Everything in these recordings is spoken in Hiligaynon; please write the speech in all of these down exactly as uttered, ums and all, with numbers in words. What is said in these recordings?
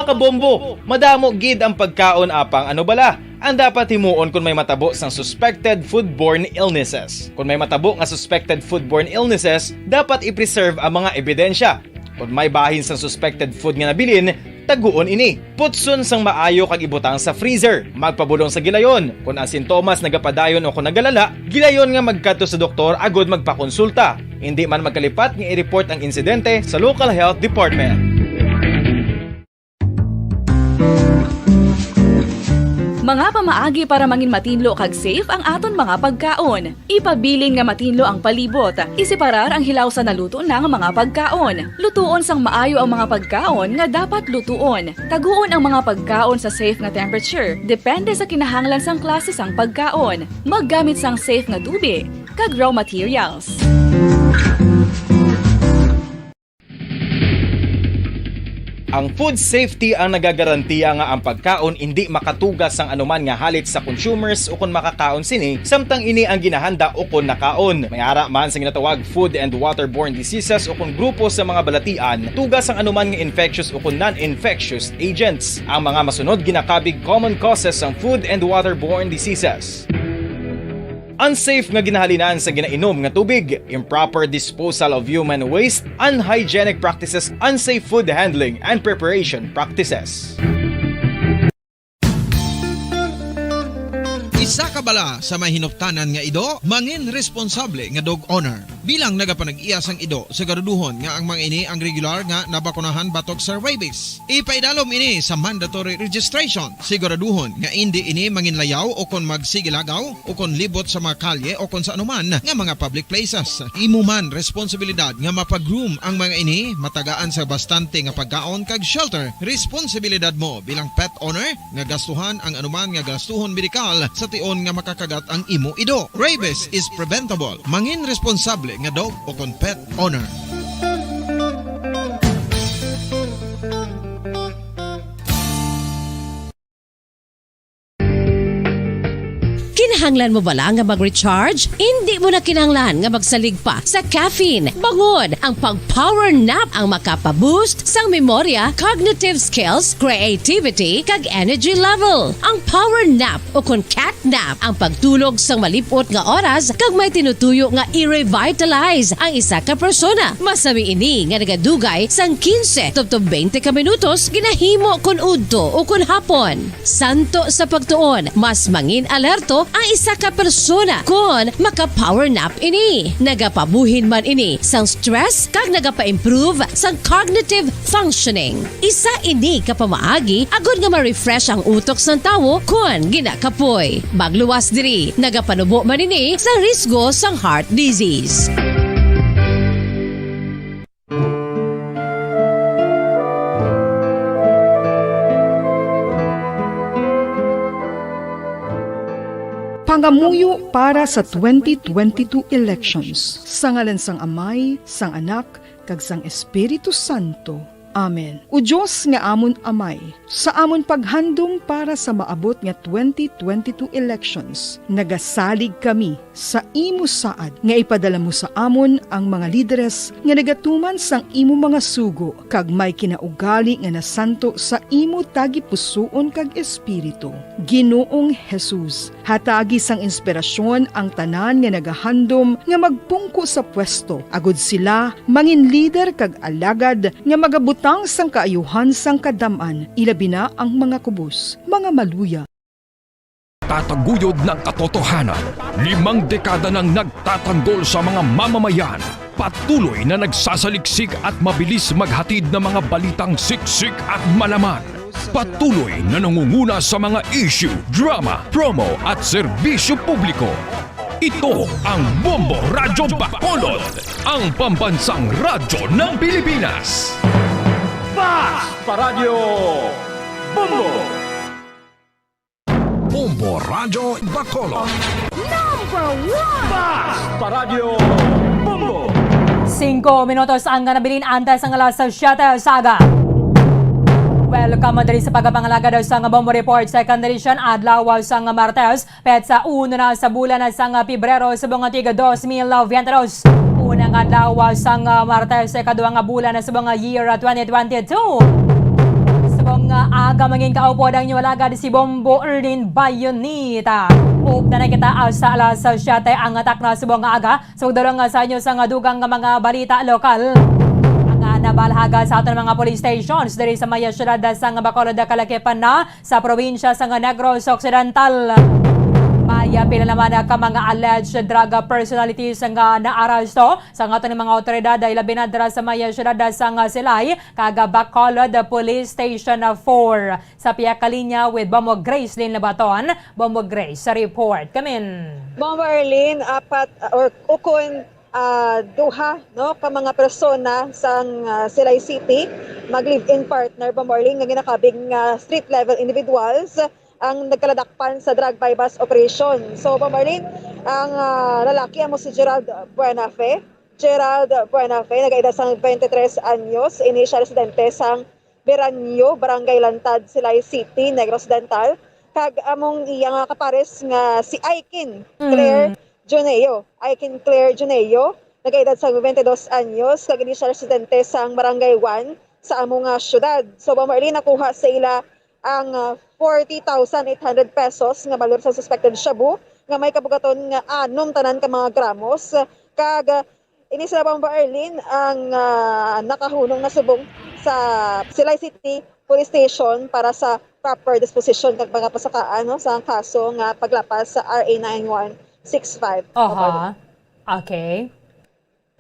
Kabombo, madamo gid ang pagkaon, apang ano bala ang dapat himuon kon may matabo sang suspected foodborne illnesses? Kon may matabo nga suspected foodborne illnesses, dapat i-preserve ang mga ebidensya. Kon may bahin sang suspected food nga nabilin, taguon ini. Putson sang maayo kag ibutang sa freezer. Magpabulong sa gilayon. Kon ang sintomas nagapadayon o kon nagalala, gilayon nga magkadto sa doktor agud magpakonsulta. Indi man magkalipat nga i-report ang insidente sa local health department. Mga pamaagi para mangin matinlo kag safe ang aton mga pagkaon. Ipabilin nga matinlo ang palibot. Iseparar ang hilaw sa naluto na nga mga pagkaon. Lutuon sang maayo ang mga pagkaon nga dapat lutuon. Taguon ang mga pagkaon sa safe nga temperature, depende sa kinahanglan sang klase sang pagkaon. Maggamit sang safe nga tubi kag raw materials. Ang food safety ang nagagarantiya nga ang pagkaon indi makatuga sang anuman nga halit sa consumers ukon makakaon sini, samtang ini ang ginahanda ukon nakaon. May ara man sa ginatawag food and waterborne diseases ukon grupo sa mga balatian, tuga sang anuman nga infectious ukon non-infectious agents. Ang mga masunod ginakabig common causes sang food and waterborne diseases. Unsafe nga ginahalinan sa ginainom nga tubig, improper disposal of human waste, unhygienic practices, unsafe food handling and preparation practices. Isa ka bala sa may hinuptanan nga ido, mangin responsable nga dog owner. Bilang nagapanag-iya sang ido, siguraduhon nga ang mga ini ang regular nga nabakunahan batok sa rabies. Ipaidalom ini sa mandatory registration. Siguraduhon nga indi ini manginlayaw o kon magsigilagaw o kon libot sa mga kalye o kon sa anuman nga mga public places. Imo man responsibilidad nga mapag-groom ang mga ini, matagaan sa bastante nga pagkaon kag shelter. Responsibilidad mo bilang pet owner nga gastuhan ang anuman nga gastuhon medikal sa tion nga makakagat ang imo ido. Rabies is preventable. Mangin responsable nga dog o kon pet owner. Kinahanglan mo bala nga mag-recharge? Indi mo na kinahanglan nga magsalig pa sa caffeine. Bangod ang pag-power nap ang makapa-boost sang memorya, cognitive skills, creativity, kag energy level. Ang power nap o kon cat nap ang pagtulog sang malip-ot nga oras kag may tinutuyo nga i-revitalize ang isa ka persona. Masami ini nga nagadugay sang quince tubtob twenty ka minutos ginahimo kon udto o kon hapon. Santo sa pagtuon, mas mangin alerto ang isa ka persona kon maka-power nap ini. Nagapabuhin man ini sang stress kag nagapa-improve sang cognitive functioning. Isa ini ka pamaagi agod nga ma-refresh ang utok sang tawo kon ginakapoy. Magluwas diri, nagapanubo man ini sa risgo sang heart disease. Pangamuyo para sa twenty twenty-two elections. Sa ngalan sang Amay, sang Anak, kag sang Espiritu Santo. Amen. O Dios nga amon Amay, sa amon paghandom para sa maabot nga twenty twenty-two elections, nagasalig kami sa imo saad nga ipadala mo sa amon ang mga lideres nga nagatuman sang imo mga sugo kag may kinaugali nga nasanto sa imo tagipusoon kag espiritu. Ginoong Jesus, hatagi sang inspirasyon ang tanan nga nagahandom nga magpungko sa pwesto, agod sila mangin lider kag alagad nga magabutang sang kaayuhan sang kadam-an, ilabi na ang mga kubos, mga maluya. Tataguyod ng katotohanan. Limang dekada nang nagtatanggol sa mga mamamayan. Patuloy na nagsasaliksik at mabilis maghatid ng mga balitang siksik at malaman. Patuloy na nangunguna sa mga issue, drama, promo at serbisyo publiko. Ito ang Bombo Radyo Bacolod, ang pambansang radyo ng Pilipinas. Fast Paradyo Bombo! Bombo Radyo Bacolod. Number one! Fast Paradyo Bombo! Singko minutos ang nabilin antes ang alas siyete sa aga. Welcome diri sa pagpangalagad sa nga Bombo Report, second edition, adlaw sa nga Martes, petsa uno na sa bulan sa nga Pebrero, subong nga tig dos mil veintidos. Unang adlaw sa nga Martes, ikadua nga bulan sa mga year twenty twenty-two. Subong nga Kamangin kaupod ang inyo alagad si Bombo Erlin Bayonita. Upda na kita hasta alas siyete ang atak na subong nga aga. Sugdulong nga sa inyo sa nga dugang nga mga balita lokal. Ang, ah, nabalhaga sa aton mga police stations diri sa may siyudad sa nga Bacolod, Calaquipan na sa probinsya sa nga Negros Occidental. May, ah, pila naman, ah, ka mga alleged drug personalities nga naaresto sa nga aton mga awtoridad, ay labi na dira sa may siyudad sa nga Silay, kag Bacolod Police Station four. Sa pihak ka linya with Bombo Grace Lynn Labaton. Bombo Grace, sa report. Kamin. Bombo Arlene, apat, uh, or ukon, ah, duha, no, ka mga persona sang, ah, Silay City, mag-live-in partner, Bombo Arlene, nga ginakabig nga street-level individuals ang nagkaladakpan sa drug buy-bust operation. So, Bombo Arlene, ang, ah, lalaki amo si Gerald Buenafe. Gerald Buenafe, nag-edad sang twenty-three anyos, ini siya residente sang Beranyo, Barangay Lantad, Silay City, Negros Occidental, kag among iya nga kapares nga si Aikin Mm. Claire Juneo. Aikin Claire Juneo, nag-edad sa twenty-two anyos, kag ini siya residente sang Barangay one sa amo nga syudad. So, Bombo Arlene, nakuha sa ila ang, ah, forty thousand eight hundred pesos nga balor sa suspected shabu nga may kabugaton nga anom tanan ka mga gramos, kag, ah, ini sila, Bombo Arlene, ang, ah, nakahunong na subong sa Silay City Police Station para sa proper disposition kag mga pasakaan, no, sa kaso nga paglapas sa R A nine one six five. Aha. Okay.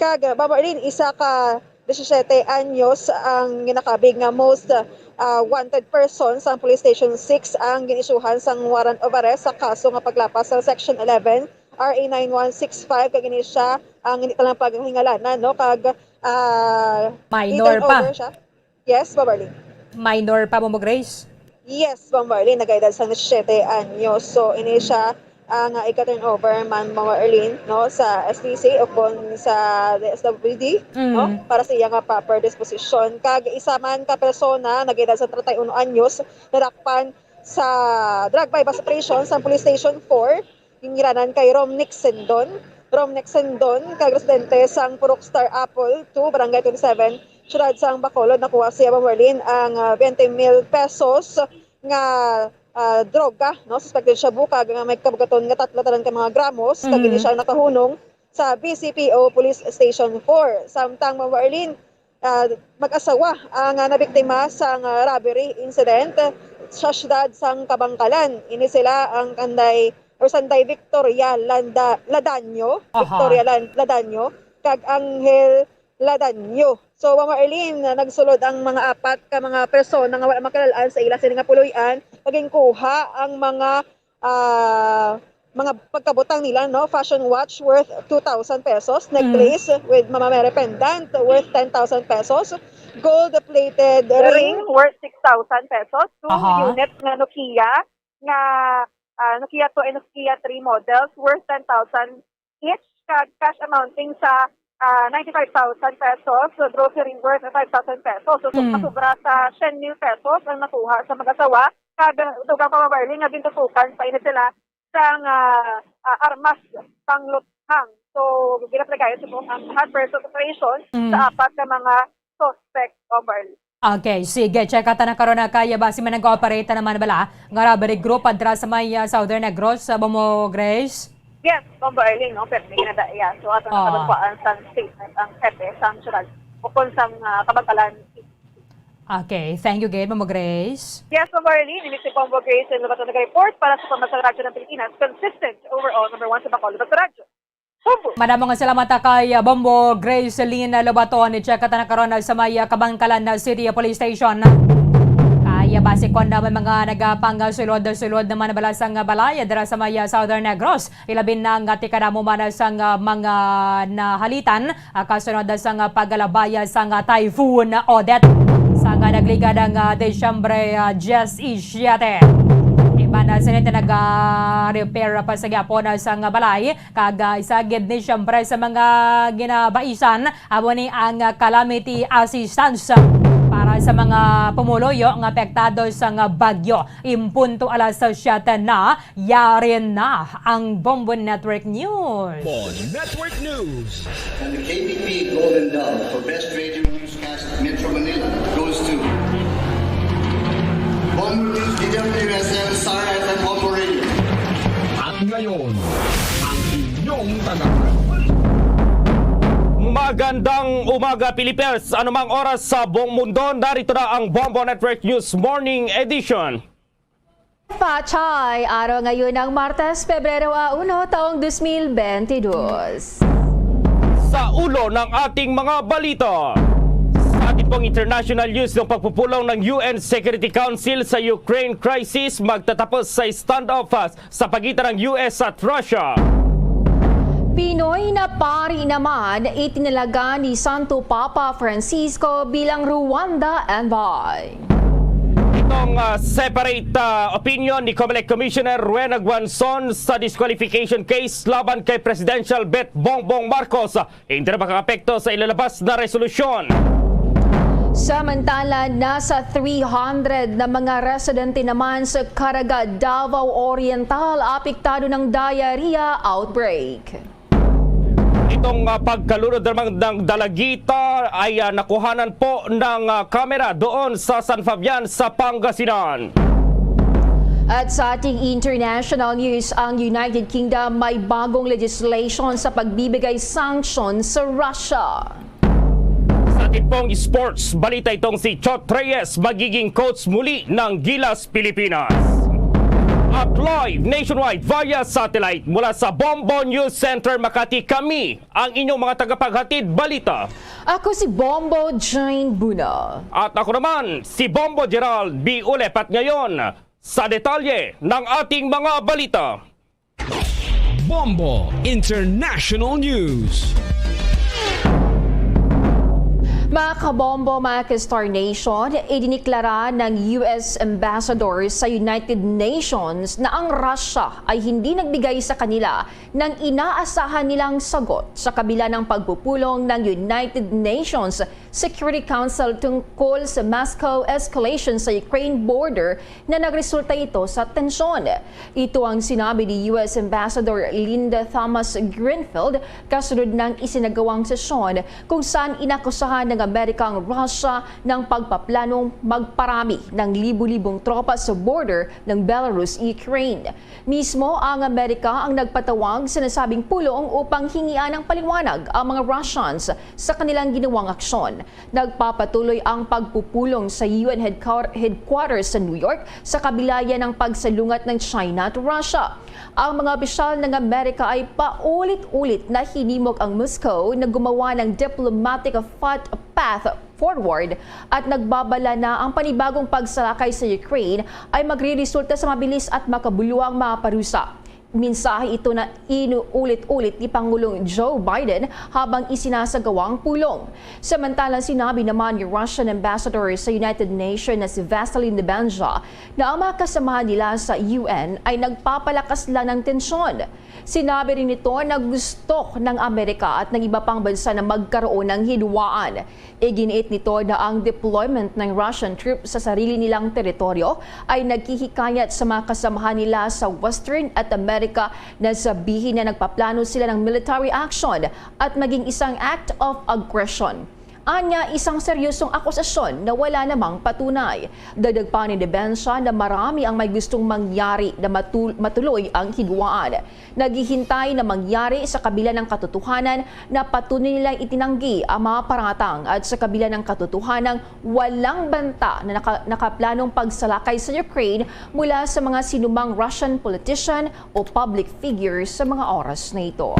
Kag, ah, Bombo Arlene, isa ka disisiete anyos ang ginakabig nga most, ah, wanted person sa Police Station six ang gin-isyuhan sang warrant of arrest sa kaso nga paglapas sa Section eleven R A nine one six five, kag ini siya ang hindi talang paghingalanan, no? Kag, ah, Minor i-turn pa. Over siya. Yes, Bombo Arlene. Minor pa, Bombo Grace? Yes, Bombo Arlene, nag-edad sang disisiete anyos. So, ini siya ang, ah, ika-turnover man, Bombo Arlene, no, sa S T C o kon sa D S W D, no, Mm. para sa iya nga proper disposition. Kag isa man ka persona, nag-edad sa treinta y uno anyos, nadakpan sa drug buy-bust operation sa Police Station four, ginngiranan kay Romnick Sendon. Romnick Sendon, kag residente sang Purok Star Apple two, Barangay twenty-seven, Siyudad sang Bacolod, nakuha siya, Bombo Arlene, ang, ah, twenty mil pesos nga, ah, droga, no? Suspected shabu, kag nga may kabugaton nga tatlo tanan ka mga gramos, kag Mm. ini siya nakahunong sa B C P O Police Station four. Samtang, Bombo Arlene, ah, mag-asawa ang, ah, nabiktima sang, ah, robbery incident sa siyudad sang Kabankalan. Ini sila ang kanday or sanday Victoria Landa-, Ladaño, Aha. Victoria Lan-, Ladaño, kag Angel Ladaño. So, Bombo Arlene, nagsulod ang mga apat ka mga persona nga wala makilal-an sa ila sini nga puloy-an, kag ginkuha ang mga, ah, mga pagkabutang nila, no? Fashion watch worth two thousand pesos, Mm. necklace with Mama Mary pendant worth ten thousand pesos, gold-plated ring Ring worth six thousand pesos, two Aha. units nga Nokia, nga, ah, Nokia two and Nokia three models worth ten thousand each, kag cash amounting sa, ah, ninety-five thousand pesos, so grocery worth five thousand pesos. So, so, Mm. sobra sa ten mil pesos ang nakuha sa mag-asawa, kag, ah, dugang pa, Bombo Arlene, nga gintutukan pa ini sila sang, ah, ah, armas pangluthang. So, ginaplagayan subong ang hot pursuit operation Mm. sa apat ka mga suspect, Bombo Arlene. Okay, sige. Check ta na karon na kay basi man nag-ooperate naman bala nga robbery group dira sa may, ah, Southern Negros, ah, Bombo Grace? Yes, Bombo Arlene, no? Pero may ginadaya. So, ato Ah. nakalumpaan sa statement ang hepe sa siyudad o kung sa, ah, Kabankalan. Okay, thank you, gid, Bombo Grace. Yes, Bombo Arlene, ini si Bombo Grace, and lugat nag-report para sa Pamansang Radyo ng Pilipinas, consistent, overall, number one sa Bacolod at Radyo. Madamo nga salamat kay, ah, Bombo Gracelyn Lobaton. I-check ta na karon sa may, ah, Kabankalan na City Police Station. Kay, ah, basi kon na may mga nagapangasulod-sulod naman bala sang balay dira sa may, ah, Southern Negros. Ilabi na nga tikadamo man sang, ah, mga nahalitan, ah, kasunod sang, ah, pagkalabay sang, ah, Typhoon Odette. Sang, ah, nagligad ang, ah, Disyembre, ah, diyes y siyete. Iban na sini nag-repair pa sa gyapon sang balay. Kag, ah, isa gid ni, siyempre, sa mga ginabaisan, amo ni ang, ah, calamity assistance para sa mga pumuluyo nga apektado sa nga bagyo. Impunto alas siyete na, yari na ang Bombo Network News. Bombo Network News. And the K B P Golden Dove for Best Radio Newscast Metro Manila goes to Bombo At ngayon, ang inyong taga. Magandang umaga, Pilipinas. Anumang oras sa buong mundo, narito na ang Bombo Network News Morning Edition. Pachay, araw ngayon ng Martes, Pebrero a uno, taong dos mil bentidus. Sa ulo ng ating mga balita, sa ating pong international news, ng pagpupulong ng U N Security Council sa Ukraine crisis magtatapos sa standoff sa pagitan ng U S at Russia. Pinoy na pari naman itinalaga ni Santo Papa Francisco bilang Rwanda envoy. Itong, ah, separate, ah, opinion ni Comelec Commissioner Rowena Guanzon sa disqualification case laban kay Presidential Bet Bongbong Marcos, ah, hindi na makaapekto sa ilalabas na resolusyon. Samantala, nasa three hundred na mga residente naman sa Caraga, Davao Oriental apektado ng diarrhea outbreak. Itong, ah, pagkalunod naman ng dalagita ay, ah, nakuhanan po ng, ah, kamera doon sa San Fabian sa Pangasinan. At sa ating international news, ang United Kingdom may bagong legislation sa pagbibigay sanction sa Russia. Sa ating pong sports balita, itong si Chot Reyes magiging coach muli ng Gilas Pilipinas. At live nationwide via satellite mula sa Bombo News Center Makati, kami ang inyong mga tagapaghatid balita. Ako si Bombo Jane Buna. At ako naman, si Bombo Gerald B. Ulepat ngayon sa detalye ng ating mga balita. Bombo International News. Mga kabombo, mga ka-Star Nation, idiniklara ng U S Ambassador sa United Nations na ang Russia ay hindi nagbigay sa kanila ng inaasahan nilang sagot sa kabila ng pagpupulong ng United Nations Security Council tungkol sa Moscow escalation sa Ukraine border na nagresulta ito sa tensyon. Ito ang sinabi ni U S Ambassador Linda Thomas Greenfield kasunod ng isinagawang sesyon kung saan inakusahan ng Amerika ang Russia ng pagpaplanong magparami ng libu-libong tropa sa border ng Belarus-Ukraine. Mismo ang Amerika ang nagpatawag sa nasabing pulong upang hingian ng paliwanag ang mga Russians sa kanilang ginawang aksyon. Nagpapatuloy ang pagpupulong sa U N headquar-, headquarters sa New York sa kabila yan ng pagsalungat ng China at Russia. Ang mga opisyal ng Amerika ay paulit-ulit na hinimok ang Moscow na gumawa ng diplomatic fat-, path forward at nagbabala na ang panibagong pagsalakay sa Ukraine ay magreresulta sa mabilis at makabuluhang mga parusa. Mensahe ito na inuulit-ulit ni Pangulong Joe Biden habang isinasagawa ang pulong. Samantala, sinabi naman ni Russian Ambassador sa United Nations na si Vasily Nebenzia na ang mga kasamahan nila sa U N ay nagpapalakas lang ng tensyon. Sinabi rin nito na gusto ng Amerika at ng iba pang bansa na magkaroon ng hidwaan. Iginiit nito na ang deployment ng Russian troops sa sarili nilang teritoryo ay naghihikayat sa mga kasamahan nila sa Western at Amerika na sabihin na nagpaplano sila ng military action at maging isang act of aggression. Anya, isang seryosong akusasyon na wala namang patunay. Dagdag pa ni Nebenzia na marami ang may gustong mangyari na matul-, matuloy ang hidwaan. Naghihintay na mangyari sa kabila ng katotohanan na patuloy nilang itinanggi ang mga paratang at sa kabila ng katotohanang walang banta na naka-, nakaplanong pagsalakay sa Ukraine mula sa mga sinumang Russian politician o public figure sa mga oras na ito.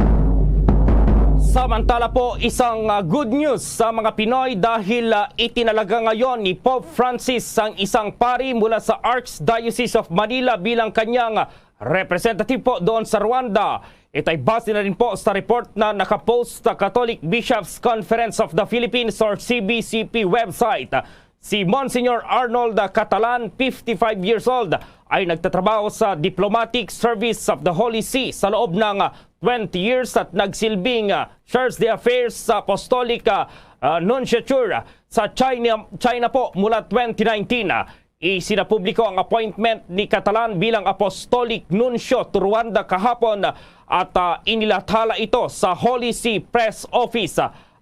Samantala po, isang, ah, good news sa mga Pinoy dahil, ah, itinalaga ngayon ni Pope Francis ang isang pari mula sa Archdiocese of Manila bilang kanyang representative po doon sa Rwanda. Ito'y base na rin po sa report na nakapost sa Catholic Bishops' Conference of the Philippines or C B C P website. Si Monsignor Arnold Catalan, fifty-five years old, ay nagtatrabaho sa Diplomatic Service of the Holy See sa loob ng twenty years at nagsilbing, ah, Charge d'Affaires sa Apostolic, ah, ah, Nunciature sa China, China po mula twenty nineteen. Isinapubliko ang appointment ni Catalan bilang Apostolic Nuncio to Rwanda kahapon at, ah, inilathala ito sa Holy See Press Office.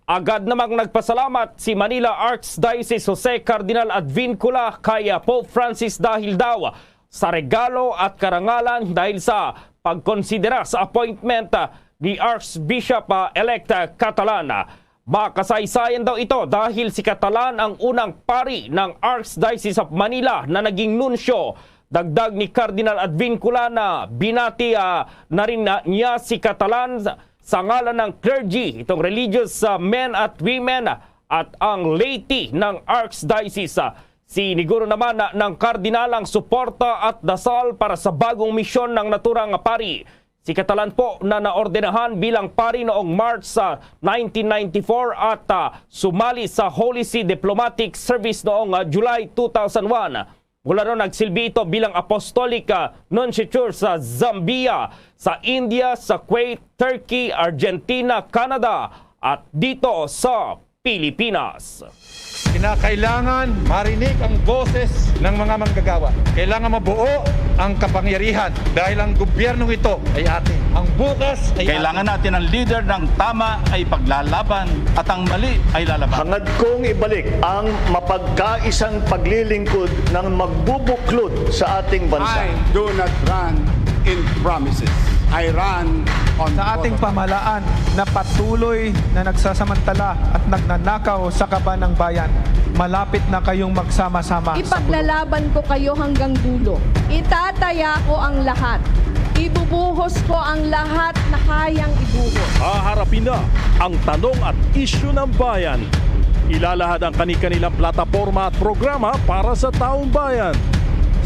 Agad namang nagpasalamat si Manila Archdiocese Jose Cardinal Advincula kay, ah, Pope Francis dahil daw sa regalo at karangalan dahil sa pagkonsidera sa appointment, ah, ni Archbishop, ah, elect, ah, Catalan. Makasaysayan daw ito dahil si Catalan ang unang pari ng Archdiocese of Manila na naging nunsyo. Dagdag ni Cardinal Advincula na binati, ah, na rin na niya si Catalan sa ngalan ng clergy, itong religious, ah, men at women at ang laity ng Archdiocese. Siniguro naman na, ng Cardinal ang suporta at dasal para sa bagong misyon ng naturang pari. Si Catalan po na naordenahan bilang pari noong March sa nineteen ninety-four at, ah, sumali sa Holy See Diplomatic Service noong, ah, July two thousand one. Mula noon, nagsilbi ito bilang Apostolic, ah, Nunciature sa Zambia, sa India, sa Kuwait, Turkey, Argentina, Canada, at dito sa Pilipinas. Kinakailangan marinig ang boses ng mga manggagawa. Kailangan mabuo ang kapangyarihan dahil ang gobyernong ito ay atin. Ang bukas ay Kailangan natin ang leader ng tama ay paglalaban at ang mali ay lalaban. Hangad kong ibalik ang mapagkaisang paglilingkod ng magbubuklod sa ating bansa. I do not run in promises. I run on Sa ating protocol. pamahalaan na patuloy na nagsasamantala at nagnanakaw sa kaban ng bayan, malapit na kayong magsama-sama sa Ipaglalaban ko kayo hanggang dulo. Itataya ko ang lahat. Ibubuhos ko ang lahat na kayang ibuhos. Haharapin na ang tanong at isyu ng bayan. Ilalahad ang kani-kanilang plataporma at programa para sa taong bayan.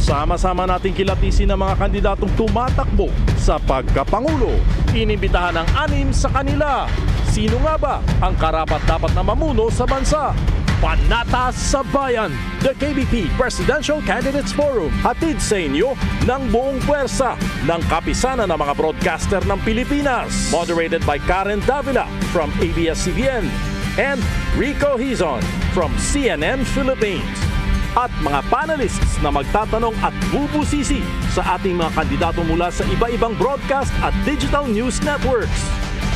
Sama-sama nating kilatisin ang mga kandidatong tumatakbo sa pagkapangulo. Inimbitahan ang anim sa kanila. Sino nga ba ang karapat-dapat na mamuno sa bansa? Panata sa Bayan, the K B P Presidential Candidates Forum. Hatid sa inyo ng buong puwersa ng Kapisanan ng mga Broadcaster ng Pilipinas. Moderated by Karen Davila from A B S C B N and Rico Hizon from C N N Philippines. At mga panelists na magtatanong at bubusisi sa ating mga kandidato mula sa iba-ibang broadcast at digital news networks.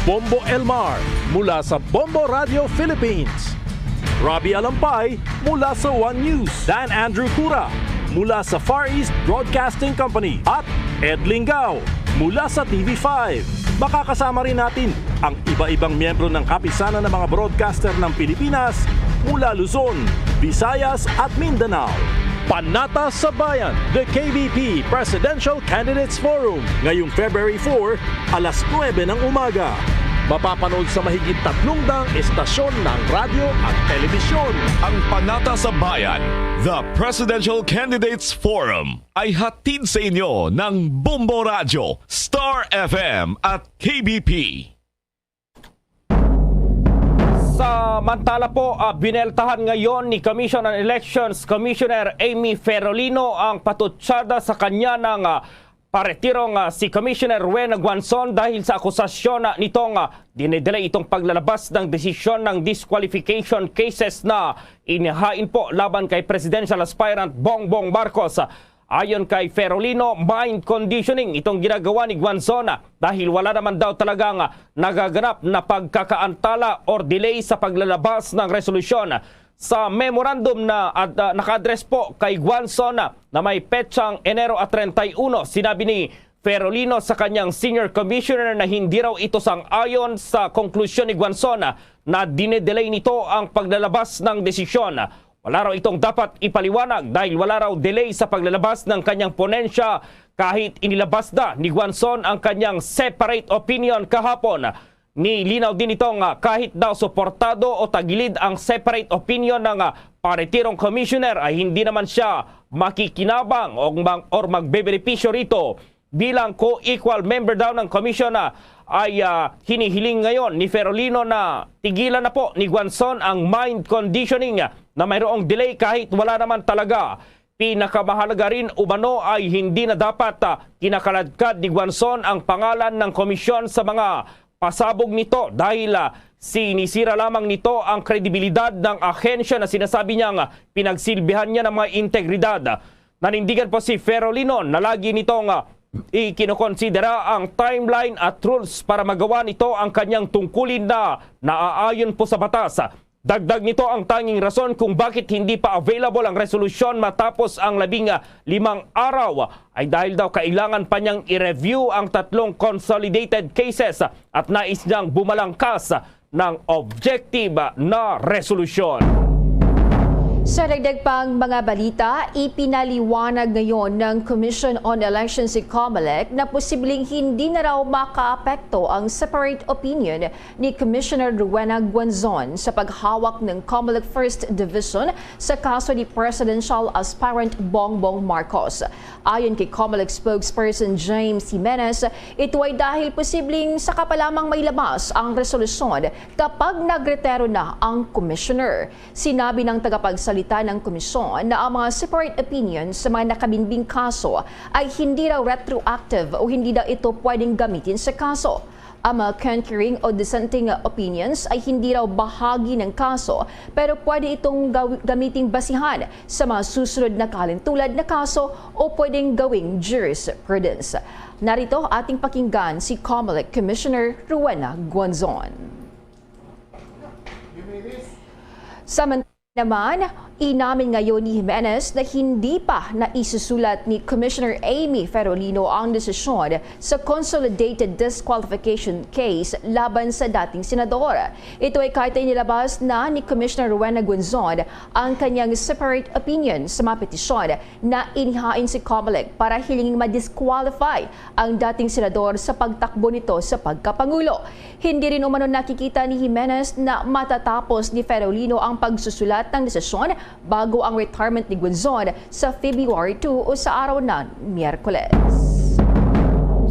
Bombo Elmar mula sa Bombo Radio Philippines. Robbie Alampay mula sa One News. Dan Andrew Cura mula sa Far East Broadcasting Company. At Ed Lingao mula sa T V five. Makakasama rin natin ang iba-ibang miyembro ng Kapisanan ng mga Broadcaster ng Pilipinas mula Luzon, Visayas at Mindanao. Panata sa Bayan, the K B P Presidential Candidates Forum, ngayong February four, alas nuebe ng umaga. Mapapanood sa mahigit tatlong daang estasyon ng radyo at telebisyon. Ang Panata sa Bayan, the Presidential Candidates Forum, ay hatid sa inyo ng Bombo Radyo, Star F M at K B P. Samantala po, ah, bineltahan ngayon ni Commission on Elections Commissioner Amy Ferolino ang patutsada sa kanya ng, ah, paretirong, ah, si Commissioner Ruen Guanzon dahil sa akusasyon na nitong, ah, dinedelay itong paglalabas ng desisyon ng disqualification cases na inihain po laban kay presidential aspirant Bongbong Marcos. Ayon kay Ferolino, mind conditioning itong ginagawa ni Guanzon dahil wala naman daw talagang nagaganap na pagkakaantala or delay sa paglalabas ng resolusyon. Sa memorandum na ad- ah, naka-address po kay Guanzon na may petsang Enero at treinta y uno, sinabi ni Ferolino sa kanyang senior commissioner na hindi raw ito sang-ayon sa konklusyon ni Guanzon na dinedelay nito ang paglalabas ng desisyon. Wala raw itong dapat ipaliwanag dahil wala raw delay sa paglalabas ng kanyang ponensya kahit inilabas na ni Guanzon ang kanyang separate opinion kahapon. Nilinaw din ito nga kahit daw suportado o tagilid ang separate opinion ng, ah, paretirong commissioner ay hindi naman siya makikinabang o mag- or magbebenepisyo rito bilang co-equal member daw ng commission na ay, ah, hinihiling ngayon ni Ferolino na tigilan na po ni Guanzon ang mind conditioning na mayroong delay kahit wala naman talaga. Pinakamahalaga rin umano ay hindi na dapat, ah, kinakaladkad ni Guanzon ang pangalan ng komisyon sa mga pasabog nito dahil, ah, sinisira lamang nito ang kredibilidad ng ahensya na sinasabi niyang, ah, pinagsilbihan niya ng mga integridad. Nanindigan po si Ferolino na lagi nitong, ah, ikinokonsidera ang timeline at rules para magawa nito ang kanyang tungkulin na naaayon po sa batas. Dagdag nito, ang tanging rason kung bakit hindi pa available ang resolusyon matapos ang labing limang araw ay dahil daw kailangan pa niyang i-review ang tatlong consolidated cases at nais niyang bumalangkas ng objective na resolusyon. Sa dagdag pang mga balita, ipinaliwanag ngayon ng Commission on Elections si COMELEC na posibleng hindi na raw makaapekto ang separate opinion ni Commissioner Rowena Guanzon sa paghawak ng COMELEC First Division sa kaso ni presidential aspirant Bongbong Marcos. Ayon kay COMELEC spokesperson James Jimenez, ito ay dahil posibleng saka pa lamang mailabas ang resolusyon kapag nagretiro na ang commissioner. Sinabi ng tagapagsalita ng komisyon na ang mga separate opinions sa mga nakabinbing kaso ay hindi raw retroactive o hindi daw ito pwedeng gamitin sa kaso. Ang mga concurring o dissenting opinions ay hindi raw bahagi ng kaso, pero pwede itong gaw- gamiting basihan sa mga susunod na kahalintulad na kaso o pwedeng gawing jurisprudence. Narito ating pakinggan si COMELEC Commissioner Rowena Guanzon. Samantala naman, inamin ngayon ni Jimenez na hindi pa naisusulat ni Commissioner Amy Ferolino ang desisyon sa consolidated disqualification case laban sa dating senador. Ito ay kahit inilabas na ni Commissioner Rowena Guanzon ang kanyang separate opinion sa mga petisyon na inihain si COMELEC para hilinging ma-disqualify ang dating senador sa pagtakbo nito sa pagkapangulo. Hindi rin umano nakikita ni Jimenez na matatapos ni Ferolino ang pagsusulat ng desisyon bago ang retirement ni Guanzon sa February two o sa araw ng Miyerkules.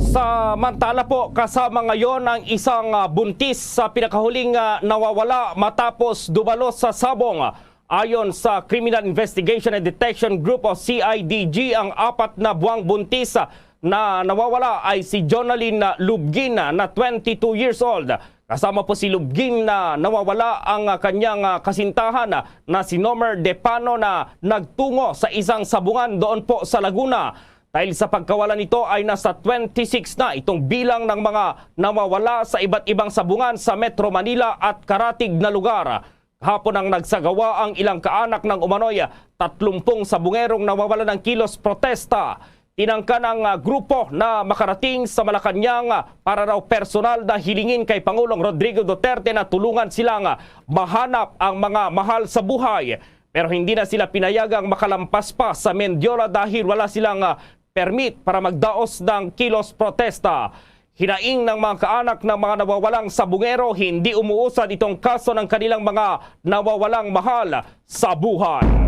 Samantala po, kasama ngayon ang isang, ah, buntis sa pinakahuling, ah, nawawala matapos dumalo sa sabong. Ayon sa Criminal Investigation and Detection Group o C I D G, ang apat na buwang buntis, ah, na nawawala ay si Jonalyn, ah, Lubgin, ah, na twenty-two years old. Kasama po si Lubgin na nawawala ang, ah, kanyang, ah, kasintahan, ah, na si Nomer Depano na nagtungo sa isang sabungan doon po sa Laguna. Dahil sa pagkawala nito ay nasa twenty-six na itong bilang ng mga nawawala sa iba't ibang sabungan sa Metro Manila at karatig na lugar. Kahapon ang nagsagawa ang ilang kaanak ng umano'y tatlumpung sabungerong nawawala ng kilos protesta. Tinangka ng, ah, grupo na makarating sa Malacañang, ah, para raw personal na hilingin kay Pangulong Rodrigo Duterte na tulungan silang, ah, mahanap ang mga mahal sa buhay. Pero hindi na sila pinayagang makalampas pa sa Mendiola dahil wala silang, ah, permit para magdaos ng kilos protesta. Hinaing ng mga kaanak ng mga nawawalang sabungero, hindi umuusad itong kaso ng kanilang mga nawawalang mahal sa buhay.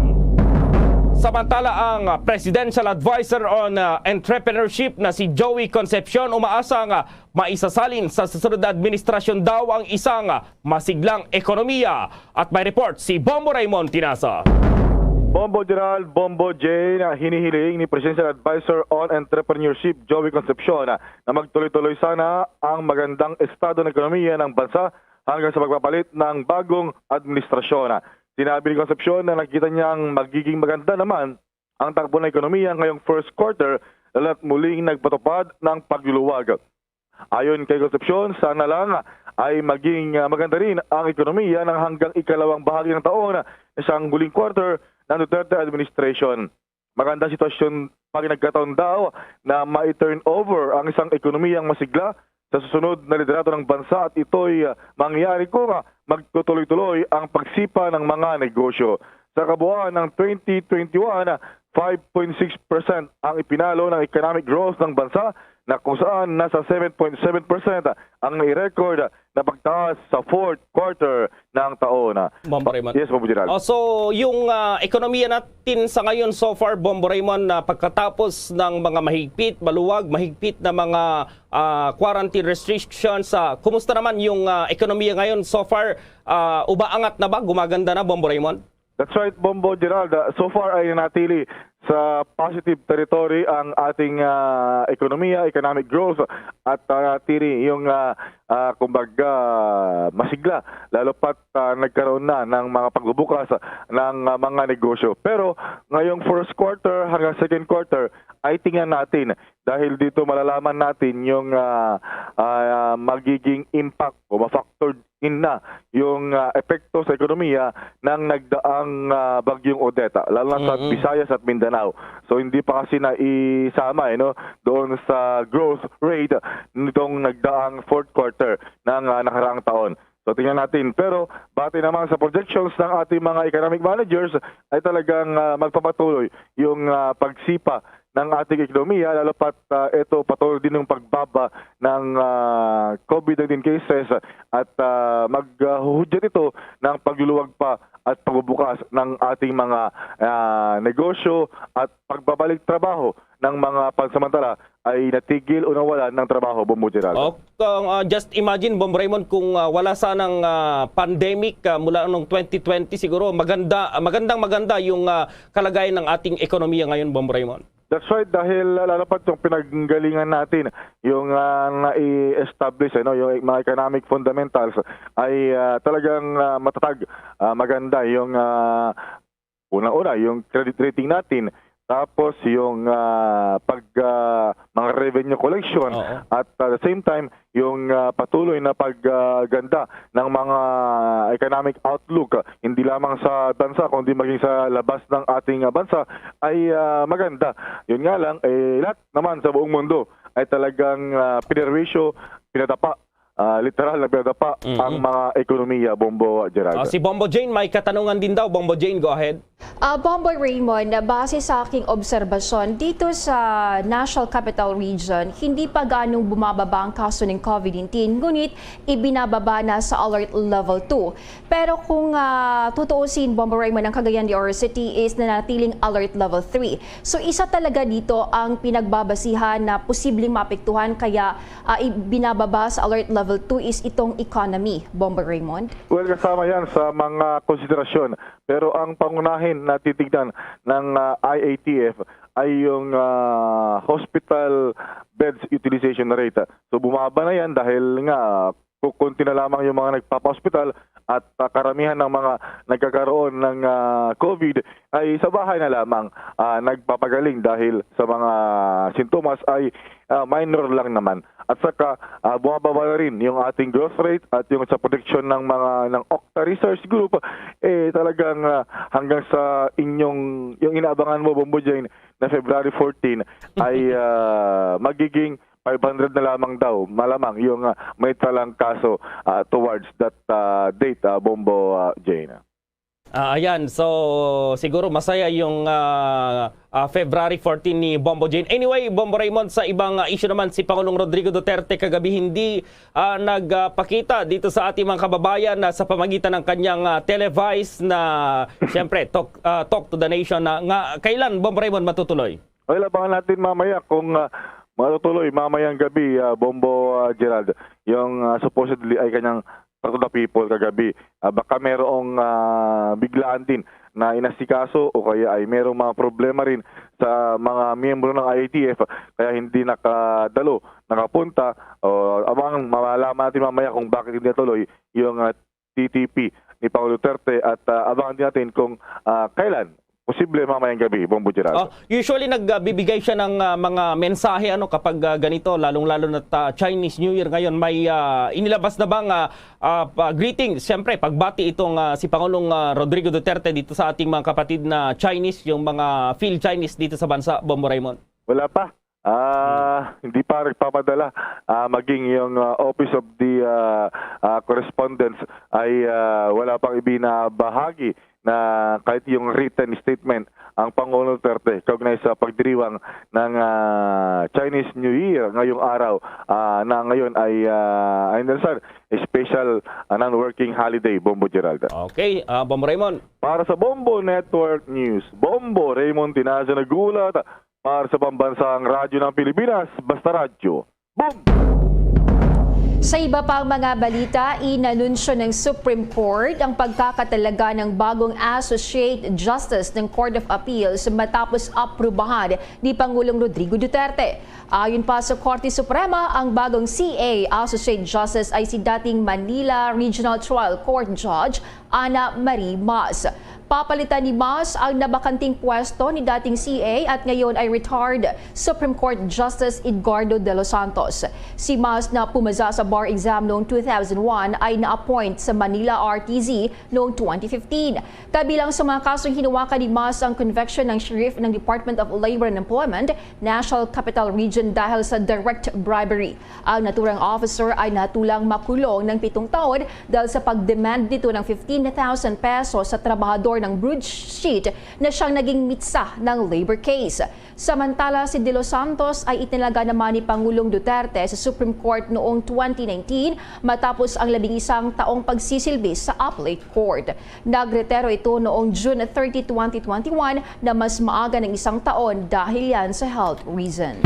Samantala, ang Presidential Advisor on, uh, Entrepreneurship na si Joey Concepcion umaasang, uh, maisasalin sa susunod na administrasyon daw ang isang, uh, masiglang ekonomiya. At may report si Bombo Raymond Tinasa. Bombo Gerald, Bombo Jay, na hinihiling ni Presidential Advisor on Entrepreneurship Joey Concepcion na magtuloy-tuloy sana ang magandang estado ng ekonomiya ng bansa hanggang sa pagpapalit ng bagong administrasyon. Sinabi ni Concepcion na nakikita niyang magiging maganda naman ang takbo ng ekonomiya ngayong first quarter, lalo't muling nagpatupad ng pagluluwag. Ayon kay Concepcion, sana lang ay maging, ah, maganda rin ang ekonomiya ng hanggang ikalawang bahagi ng taon, isang huling quarter ng Duterte administration. Maganda sitwasyon pag nagkataon daw na mai-turn over ang isang ekonomiyang masigla sa susunod na liderato ng bansa at ito'y, ah, mangyayari kung, ah, magtutuloy-tuloy ang pagsipa ng mga negosyo. Sa kabuuan ng twenty twenty-one, five point six percent ang ipinalo ng economic growth ng bansa na kung saan nasa seven point seven percent ang nai-record na pagtaas sa fourth quarter ng taon. Bombo Raymond. Yes, Bombo Gerald. Oh, so, yung, ah, ekonomiya natin sa ngayon so far, Bombo Raymond, na pagkatapos ng mga mahigpit, maluwag, mahigpit na mga, ah, quarantine restrictions, ah, kumusta naman yung, ah, ekonomiya ngayon so far? Ah, umaangat na ba? Gumaganda na, Bombo Raymond? That's right, Bombo Gerald. Ah, so far ay natili sa positive territory ang ating, ah, ekonomiya, economic growth, at, ah, natili yung, ah, ah, kumbaga, masigla, lalo pat, ah, nagkaroon na ng mga pagbubukas ng, ah, mga negosyo. Pero ngayong first quarter hanggang second quarter ay tingnan natin, dahil dito malalaman natin yung, ah, ah, magiging impact o ma-factored in na yung, ah, epekto sa ekonomiya ng nagdaang, ah, Bagyong Odette, lalo na sa Mhm. Visayas at Mindanao. So, hindi pa kasi na isama, eh, no, doon sa growth rate nitong nagdaang fourth quarter ng, ah, nakaraang taon. So, tingnan natin. Pero base naman sa projections ng ating mga economic managers, ay talagang, ah, magpapatuloy yung, ah, pagsipa ng ating ekonomiya, lalo pat, ah, ito patuloy din yung pagbaba ng, ah, COVID nineteen cases at, ah, maghuhudyat ito ng pagluluwag pa at pagbubukas ng ating mga, ah, negosyo at pagbabalik trabaho ng mga pansamantala ay natigil o nawalan ng trabaho, Bombo Geraldo. O, kung, ah, just imagine, Bombo Raymond, kung, ah, wala sanang, ah, pandemic, ah, mula noong twenty twenty, siguro maganda, magandang maganda yung, ah, kalagayan ng ating ekonomiya ngayon, Bombo Raymond. That's right, dahil, ah, lalo pa itong pinanggalingan natin, yung, ah, nai-establish, ano, yung mga economic fundamentals ay, ah, talagang, ah, matatag, ah, maganda yung, ah, una-una, yung credit rating natin, tapos yung, ah, pag, ah, mga revenue collection, Oo. at at the same time, yung, ah, patuloy na pagganda ng mga economic outlook, ah, hindi lamang sa bansa kundi maging sa labas ng ating, ah, bansa ay, ah, maganda. Yun nga lang, eh, lahat naman sa buong mundo ay talagang, ah, pinerwisyo, pinadapa, ah, literal na pinadapa Mm-mm. ang mga ekonomiya, Bombo, ah, Gerald. Ah, si Bombo Jane, may katanungan din daw. Bombo Jane, go ahead. Ah, Bomboy Raymond, base sa aking obserbasyon, dito sa National Capital Region, hindi pa ganong bumababa ang kaso ng COVID nineteen, ngunit ibinababa na sa alert level two. Pero kung, ah, tutuusin, Bomboy Raymond, ang Cagayan de Oro City is nanatiling alert level three. So, isa talaga dito ang pinagbabasihan na posibleng maapektuhan kaya, ah, ibinababa sa alert level two is itong economy, Bomboy Raymond? Well, kasama yan sa mga konsiderasyon. Pero ang pangunahin na titignan ng, ah, I A T F ay yung, ah, hospital beds utilization rate. So, bumaba na yan dahil nga, ah, kukunti na lamang yung mga nagpapa-hospital at, ah, karamihan ng mga nagkakaroon ng, ah, COVID ay sa bahay na lamang, ah, nagpapagaling dahil sa mga sintomas ay, ah, minor lang naman. At saka, ah, bumababa na rin yung ating growth rate at yung sa projection ng mga, ng Octa Research Group, eh, talagang, ah, hanggang sa inyong, yung inaabangan mo, Bombo Jane, na February fourteen ay, ah, magiging five hundred na lamang daw, malamang yung, ah, may talang kaso, ah, towards that, ah, date, ah, Bombo, ah, Jane. Ah, ayan. So, siguro masaya yung, ah, ah, February fourteen ni Bombo Jane. Anyway, Bombo Raymond, sa ibang, ah, issue naman, si Pangulong Rodrigo Duterte kagabi hindi, ah, nagpakita dito sa ating mga kababayan na sa pamagitan ng kanyang, ah, televised na, siyempre, talk, ah, talk to the nation na nga kailan, Bombo Raymond, matutuloy? Well, abangan natin mamaya kung, ah, matutuloy mamayang gabi, ah, Bombo, ah, Gerald, yung, ah, supposedly ay kanyang Talk to the People kagabi. Ah, baka merong, ah, biglaan din na inasikaso o kaya ay merong mga problema rin sa mga miyembro ng I A T F, kaya hindi nakadalo, nakapunta. O, abang malaman natin mamaya kung bakit hindi natuloy yung, ah, T T P ni Pangulo Duterte at, ah, abangan din natin kung, ah, kailan. Posible mamayang gabi, Bombo Geraldo. Oh, usually nagbibigay siya ng, ah, mga mensahe, ano, kapag, ah, ganito, lalong-lalo na ta-, Chinese New Year ngayon. May, ah, inilabas na bang, ah, ah, pa-, greetings, siyempre, pagbati itong, ah, si Pangulong, ah, Rodrigo Duterte dito sa ating mga kapatid na Chinese, yung mga Phil Chinese dito sa bansa, Bombo Raymond? Wala pa. Ah, hindi pa nagpapadala. Ah, maging yung, ah, Office of the, ah, ah, Correspondence ay, ah, wala pang ibinabahagi na kahit yung written statement ang Pangulong Duterte kaugnay sa pagdiriwang ng, ah, Chinese New Year ngayong araw, ah, na ngayon ay, ah, anniversary, special, ah, non-working holiday, Bombo Geraldo. Okay, ah, Bombo Raymond. Para sa Bombo Network News, Bombo Raymond Tinazo nag-uulat. Para sa Pambansang Radyo ng Pilipinas, Basta Radyo. Boom! Sa iba pang mga balita, inanunsyo ng Supreme Court ang pagkakatalaga ng bagong Associate Justice ng Court of Appeals matapos aprubahan ni Pangulong Rodrigo Duterte. Ayon pa sa Korte Suprema, ang bagong C A Associate Justice ay si dating Manila Regional Trial Court Judge Ana Marie Mas. Papalitan ni Mas ang nabakanting pwesto ni dating C A at ngayon ay retired Supreme Court Justice Edgardo de los Santos. Si Mas na pumasa sa bar exam noong two thousand one ay na-appoint sa Manila R T Z noong twenty fifteen. Kabilang sa mga kasong hinawakan ni Mas ang conviction ng sheriff ng Department of Labor and Employment, National Capital Region dahil sa direct bribery. Ang naturang officer ay natulang makulong ng pitong taon dahil sa pag-demand nito ng fifteen thousand pesos sa trabahador ng broadsheet na siyang naging mitsa ng labor case. Samantala, si De Los Santos ay itinalaga naman ni Pangulong Duterte sa Supreme Court noong twenty nineteen matapos ang labing isang taong pagsisilbi sa appellate court. Nagretiro ito noong June thirty, twenty twenty-one, na mas maaga ng isang taon dahil yan sa health reason.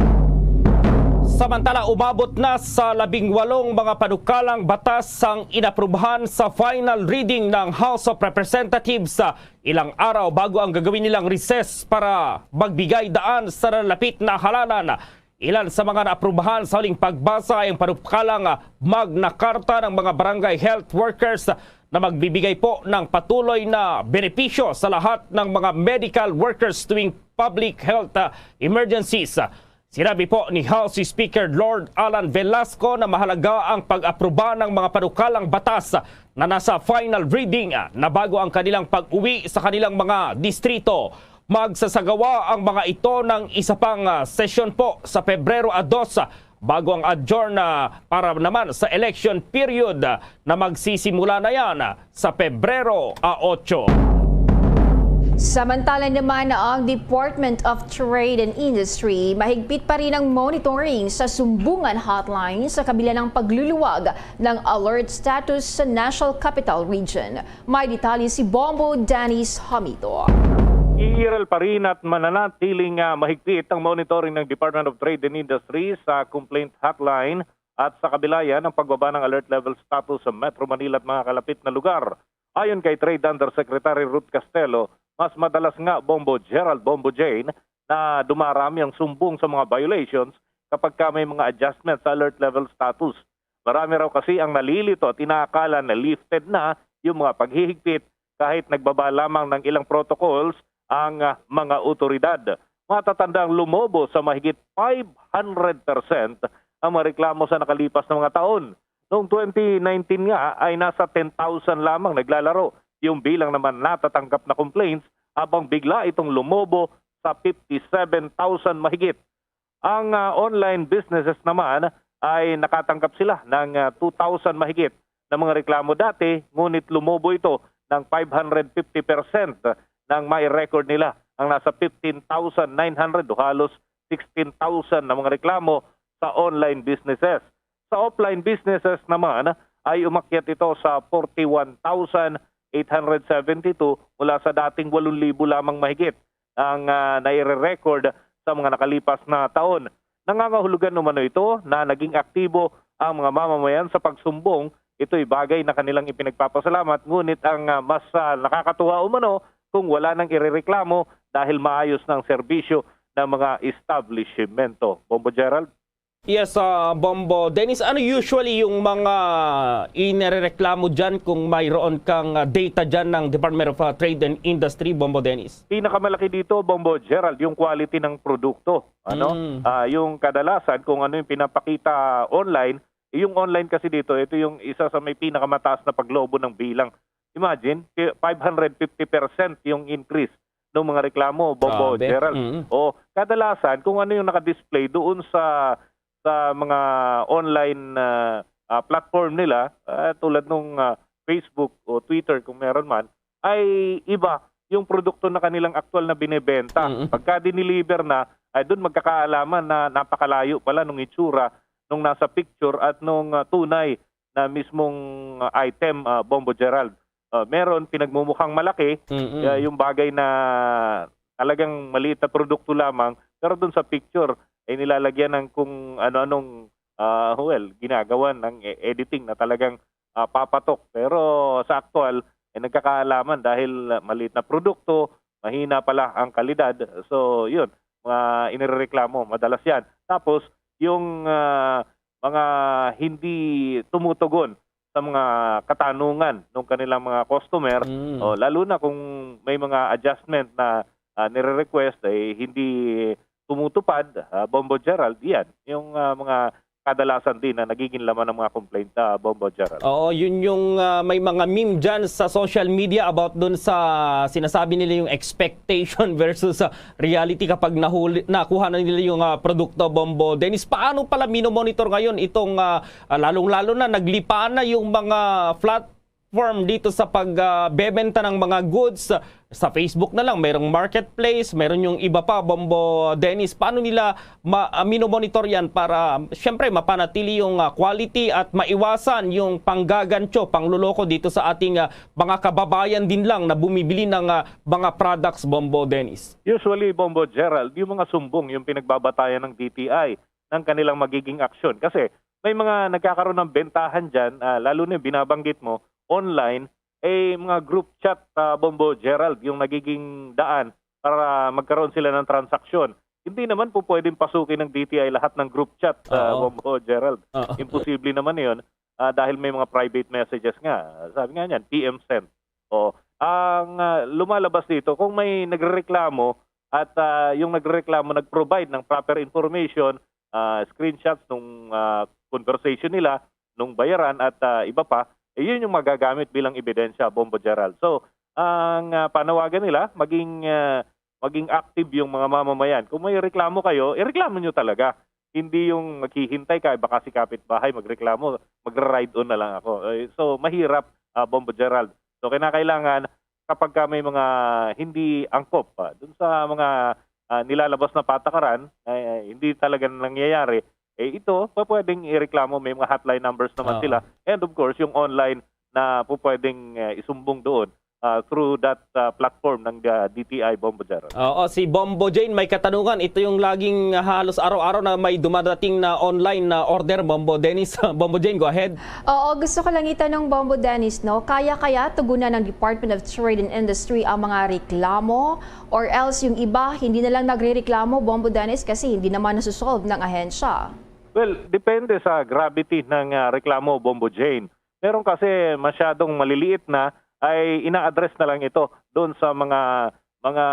Samantala, umabot na sa labing walong mga panukalang batas ang inaprubahan sa final reading ng House of Representatives, ah, ilang araw bago ang gagawin nilang recess para magbigay daan sa nalalapit na halalan. Ilan sa mga naaprubahan sa huling pagbasa ay ang panukalang, ah, Magna Carta ng mga barangay health workers na magbibigay po ng patuloy na benepisyo sa lahat ng mga medical workers tuwing public health, ah, emergencies. Sinabi po ni House Speaker Lord Alan Velasco na mahalaga ang pag-aproba ng mga panukalang batas na nasa final reading, ah, na bago ang kanilang pag-uwi sa kanilang mga distrito. Magsasagawa ang mga ito ng isa pang, ah, sesyon po sa Pebrero a dos, ah, bago ang adjourn, ah, para naman sa election period, ah, na magsisimula na yan, ah, sa Pebrero a otso. Samantala naman, ang Department of Trade and Industry mahigpit pa rin ang monitoring sa sumbungan hotline sa kabila ng pagluluwag ng alert status sa National Capital Region. May detalye si Bombo Dennis Hamito. Iiral pa rin at mananatiling, ah, mahigpit ang monitoring ng Department of Trade and Industry sa complaint hotline at sa kabila yan ng pagbaba ng alert level status sa Metro Manila at mga kalapit na lugar. Ayon kay Trade Undersecretary Ruth Castelo, mas madalas nga, Bombo Gerald, Bombo Jane, na dumarami ang sumbong sa mga violations kapag ka may mga adjustment sa alert level status. Marami raw kasi ang nalilito at inaakala na lifted na yung mga paghihigpit kahit nagbaba lamang ng ilang protocols ang, ah, mga otoridad. Matatandang lumobo sa mahigit five hundred percent ang mga reklamo sa nakalipas na mga taon. Noong twenty nineteen nga ay nasa ten thousand lamang naglalaro yung bilang naman natatangkap na complaints, habang bigla itong lumobo sa fifty-seven thousand mahigit. Ang, ah, online businesses naman ay nakatanggap sila ng, ah, two thousand mahigit na mga reklamo dati, ngunit lumobo ito ng five hundred fifty percent ng mai-record nila ang nasa fifteen thousand nine hundred o halos sixteen thousand na mga reklamo sa online businesses. Sa offline businesses naman ay umakyat ito sa forty-one thousand eight hundred seventy-two mula sa dating walong libo lamang mahigit ang, ah, naire-record sa mga nakalipas na taon. Nangangahulugan umano ito na naging aktibo ang mga mamamayan sa pagsumbong. Ito'y bagay na kanilang ipinagpapasalamat, ngunit ang, ah, mas, ah, nakakatuwa umano kung wala nang irereklamo dahil maayos na ang serbisyo ng mga establishmento. Bombo Gerald? Yes, ah, Bombo Dennis, ano usually yung mga inireklamo dyan kung mayroon kang, ah, data dyan ng Department of, ah, Trade and Industry, Bombo Dennis? Pinakamalaki dito, Bombo Gerald, yung quality ng produkto. Ano? Mm. Ah, yung kadalasan, kung ano yung pinapakita online, yung online kasi dito, ito yung isa sa may pinakamataas na paglobo ng bilang. Imagine, pi- five hundred fifty percent yung increase ng mga reklamo, Bombo Grabe. Gerald. Mm. O, kadalasan, kung ano yung nakadisplay doon sa sa mga online, ah, ah, platform nila, ah, tulad nung, ah, Facebook o Twitter kung meron man, ay iba yung produkto na kanilang aktual na binebenta. Mm. Pagka diniliver na, ay doon magkakaalaman na napakalayo pala nung itsura nung nasa picture at nung, ah, tunay na mismong, ah, item, ah, Bombo Gerald. Ah, meron pinagmumukhang malaki, Mm-mm. ah, yung bagay na talagang maliit na produkto lamang, pero doon sa picture ay nilalagyan ng kung ano-anong ah, well, ginagawa ng e-, editing na talagang, ah, papatok. Pero sa aktual, eh, nagkakaalaman dahil, ah, maliit na produkto, mahina pala ang kalidad. So, yun, mga inirereklamo, madalas yan. Tapos, yung, ah, mga hindi tumutugon sa mga katanungan ng kanilang mga customer, Mm. o lalo na kung may mga adjustment na, ah, nire-request, eh, hindi tumutupad, ah, Bombo Gerald, yan. Yung, ah, mga kadalasan din na nagiging laman ng mga complaint, ah, Bombo Gerald. Oo, yun yung, ah, may mga meme dyan sa social media about dun sa sinasabi nila yung expectation versus, ah, reality kapag nahuli, nakuha na nila yung, ah, produkto, Bombo Dennis. Paano pala minomonitor ngayon itong, ah, ah, lalong-lalo na naglipa na yung mga platform dito sa pag, ah, bebenta ng mga goods? Sa Facebook na lang, merong marketplace, meron yung iba pa, Bombo Dennis. Paano nila ma-, ah, minomonitor yan para, siyempre, mapanatili yung, ah, quality at maiwasan yung panggagancho, pangloloko dito sa ating, ah, mga kababayan din lang na bumibili ng, ah, mga products, Bombo Dennis? Usually, Bombo Gerald, yung mga sumbong yung pinagbabatayan ng D T I ng kanilang magiging aksyon. Kasi may mga nagkakaroon ng bentahan dyan, ah, lalo na yung binabanggit mo, online, eh, mga group chat, ah, Bombo Gerald, yung nagiging daan para magkaroon sila ng transaksyon. Hindi naman po pwedeng pasukin ng D T I lahat ng group chat, ah, Oo. Bombo Gerald. Oo. Imposible naman yun, ah, dahil may mga private messages nga. Sabi nga niyan, P M sent. O, ang, ah, lumalabas dito, kung may nagrereklamo at, ah, yung nagrereklamo nag-provide ng proper information, ah, screenshots nung, ah, conversation nila, nung bayaran at, ah, iba pa, eh, yun yung magagamit bilang ebidensya, Bombo Gerald. So, ang, ah, panawagan nila, maging, ah, maging active yung mga mamamayan. Kung may reklamo kayo, ireklamo nyo talaga. Hindi yung maghihintay ka, baka si kapitbahay magreklamo, magra-ride on na lang ako. Eh, so, mahirap, ah, Bombo Gerald. So, kinakailangan, kapag ka may mga hindi angkop, ah, dun sa mga, ah, nilalabas na patakaran, eh, hindi talaga nangyayari, eh, ito, pa-, pwedeng ireklamo, may mga hotline numbers naman Oo. sila. And of course, yung online na po pwedeng, eh, isumbong doon, ah, through that, ah, platform ng, ah, D T I, Bombo Gerald. Oo, si Bombo Jane may katanungan. Ito yung laging halos araw-araw na may dumadating na online na order, Bombo Dennis. Bombo Jane, go ahead. Oo, gusto ko lang itanong, Bombo Dennis, no? Kaya kaya tugunan ng Department of Trade and Industry ang mga reklamo? Or else yung iba, hindi na lang nagrereklamo, Bombo Dennis, kasi hindi naman nasusolve ng ahensya? Well, depende sa gravity ng, ah, reklamo, Bombo Jane. Meron kasi masyadong maliliit na, ay ina-address na lang ito doon sa mga, mga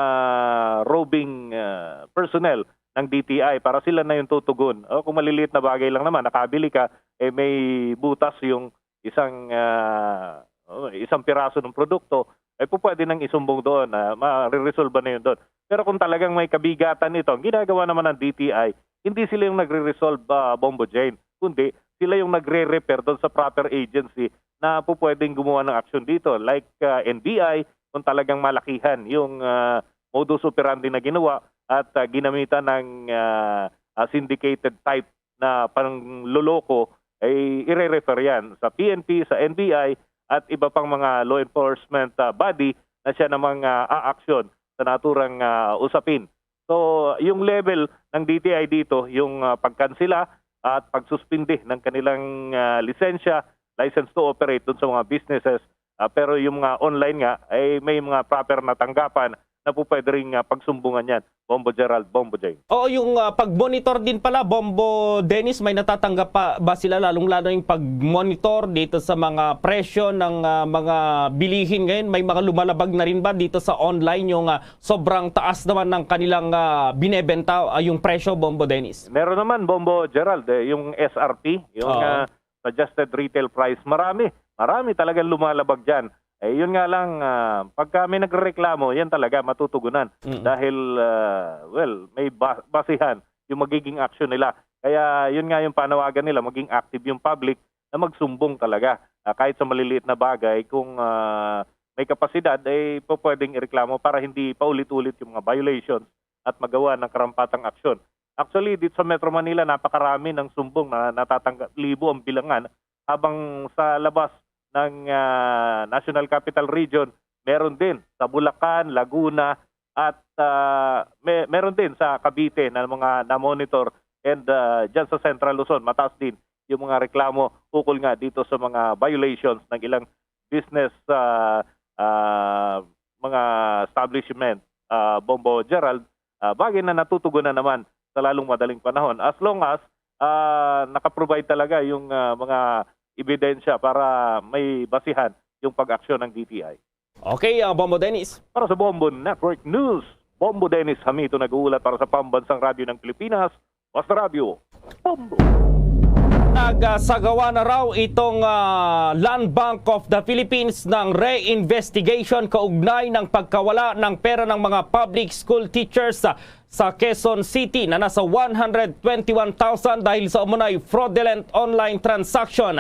roving, ah, personnel ng D T I para sila na yung tutugon. O, kung maliliit na bagay lang naman, nakabili ka, eh, may butas yung isang, ah, oh, isang piraso ng produkto, eh, po pwede nang isumbong doon, ah, mareresolba na yun doon. Pero kung talagang may kabigatan ito, ang ginagawa naman ng D T I, hindi sila yung nagre-resolve, ah, Bombo Jane, kundi sila yung nagre-refer doon sa proper agency na po pwedeng gumawa ng aksyon dito, like, ah, N B I, kung talagang malakihan yung, ah, modus operandi na ginawa at, ah, ginamitan ng, ah, ah, syndicated type na panloloko, ay ire-refer yan sa P N P, sa N B I, at iba pang mga law enforcement, ah, body na siya namang, ah, aaksyon sa naturang, ah, usapin. So, yung level ng D T I dito, yung, ah, pagkansela at pagsuspindi ng kanilang, ah, lisensya, license to operate dun sa mga businesses, ah, pero yung mga online nga, ay may mga proper na tanggapan na po pwede rin, ah, pagsumbungan yan. Bombo Gerald, Bombo Jane. Oo, yung, ah, pag-monitor din pala, Bombo Dennis, may natatanggap pa ba sila, lalong-lalo yung pag-monitor dito sa mga presyo ng, ah, mga bilihin ngayon? May mga lumalabag na rin ba dito sa online yung, ah, sobrang taas naman ng kanilang, ah, binebenta, ah, yung presyo, Bombo Dennis? Meron naman, Bombo Gerald, eh, yung S R P, yung, Oo. ah, suggested retail price. Marami, marami talagang lumalabag dyan. Eh, yun nga lang, ah, pagka may nagrereklamo, yan talaga matutugunan. Mm. Dahil, ah, well, may ba-, basihan yung magiging aksyon nila. Kaya yun nga yung panawagan nila, maging active yung public na magsumbong talaga. Ah, kahit sa maliliit na bagay, kung, ah, may kapasidad, eh, po pwedeng ireklamo para hindi paulit-ulit yung mga violations at magawa ng karampatang aksyon. Actually, dito sa Metro Manila, napakarami ng sumbong na natatanggap, libo ang bilangan, habang sa labas ng, ah, National Capital Region, meron din sa Bulacan, Laguna, at, ah, me-, meron din sa Cavite na mga na-monitor, And ah, dyan sa Central Luzon, mataas din yung mga reklamo ukol nga dito sa mga violations ng ilang business, ah, ah, mga establishment, ah, Bombo Gerald, ah, bagay na natutugunan naman sa lalong madaling panahon, as long as ah, nakaprovide talaga yung ah, mga ebidensya para may basihan yung pag-aksyon ng D T I. Okay, ah, Bombo Dennis. Para sa Bombo Network News, Bombo Dennis Hamito nag-uulat para sa Pambansang Radyo ng Pilipinas, Basta Radyo, Bombo. Nagsagawa na raw itong ah, Land Bank of the Philippines ng reinvestigation kaugnay ng pagkawala ng pera ng mga public school teachers sa, sa Quezon City na nasa one hundred twenty-one thousand dahil sa umunay fraudulent online transaction.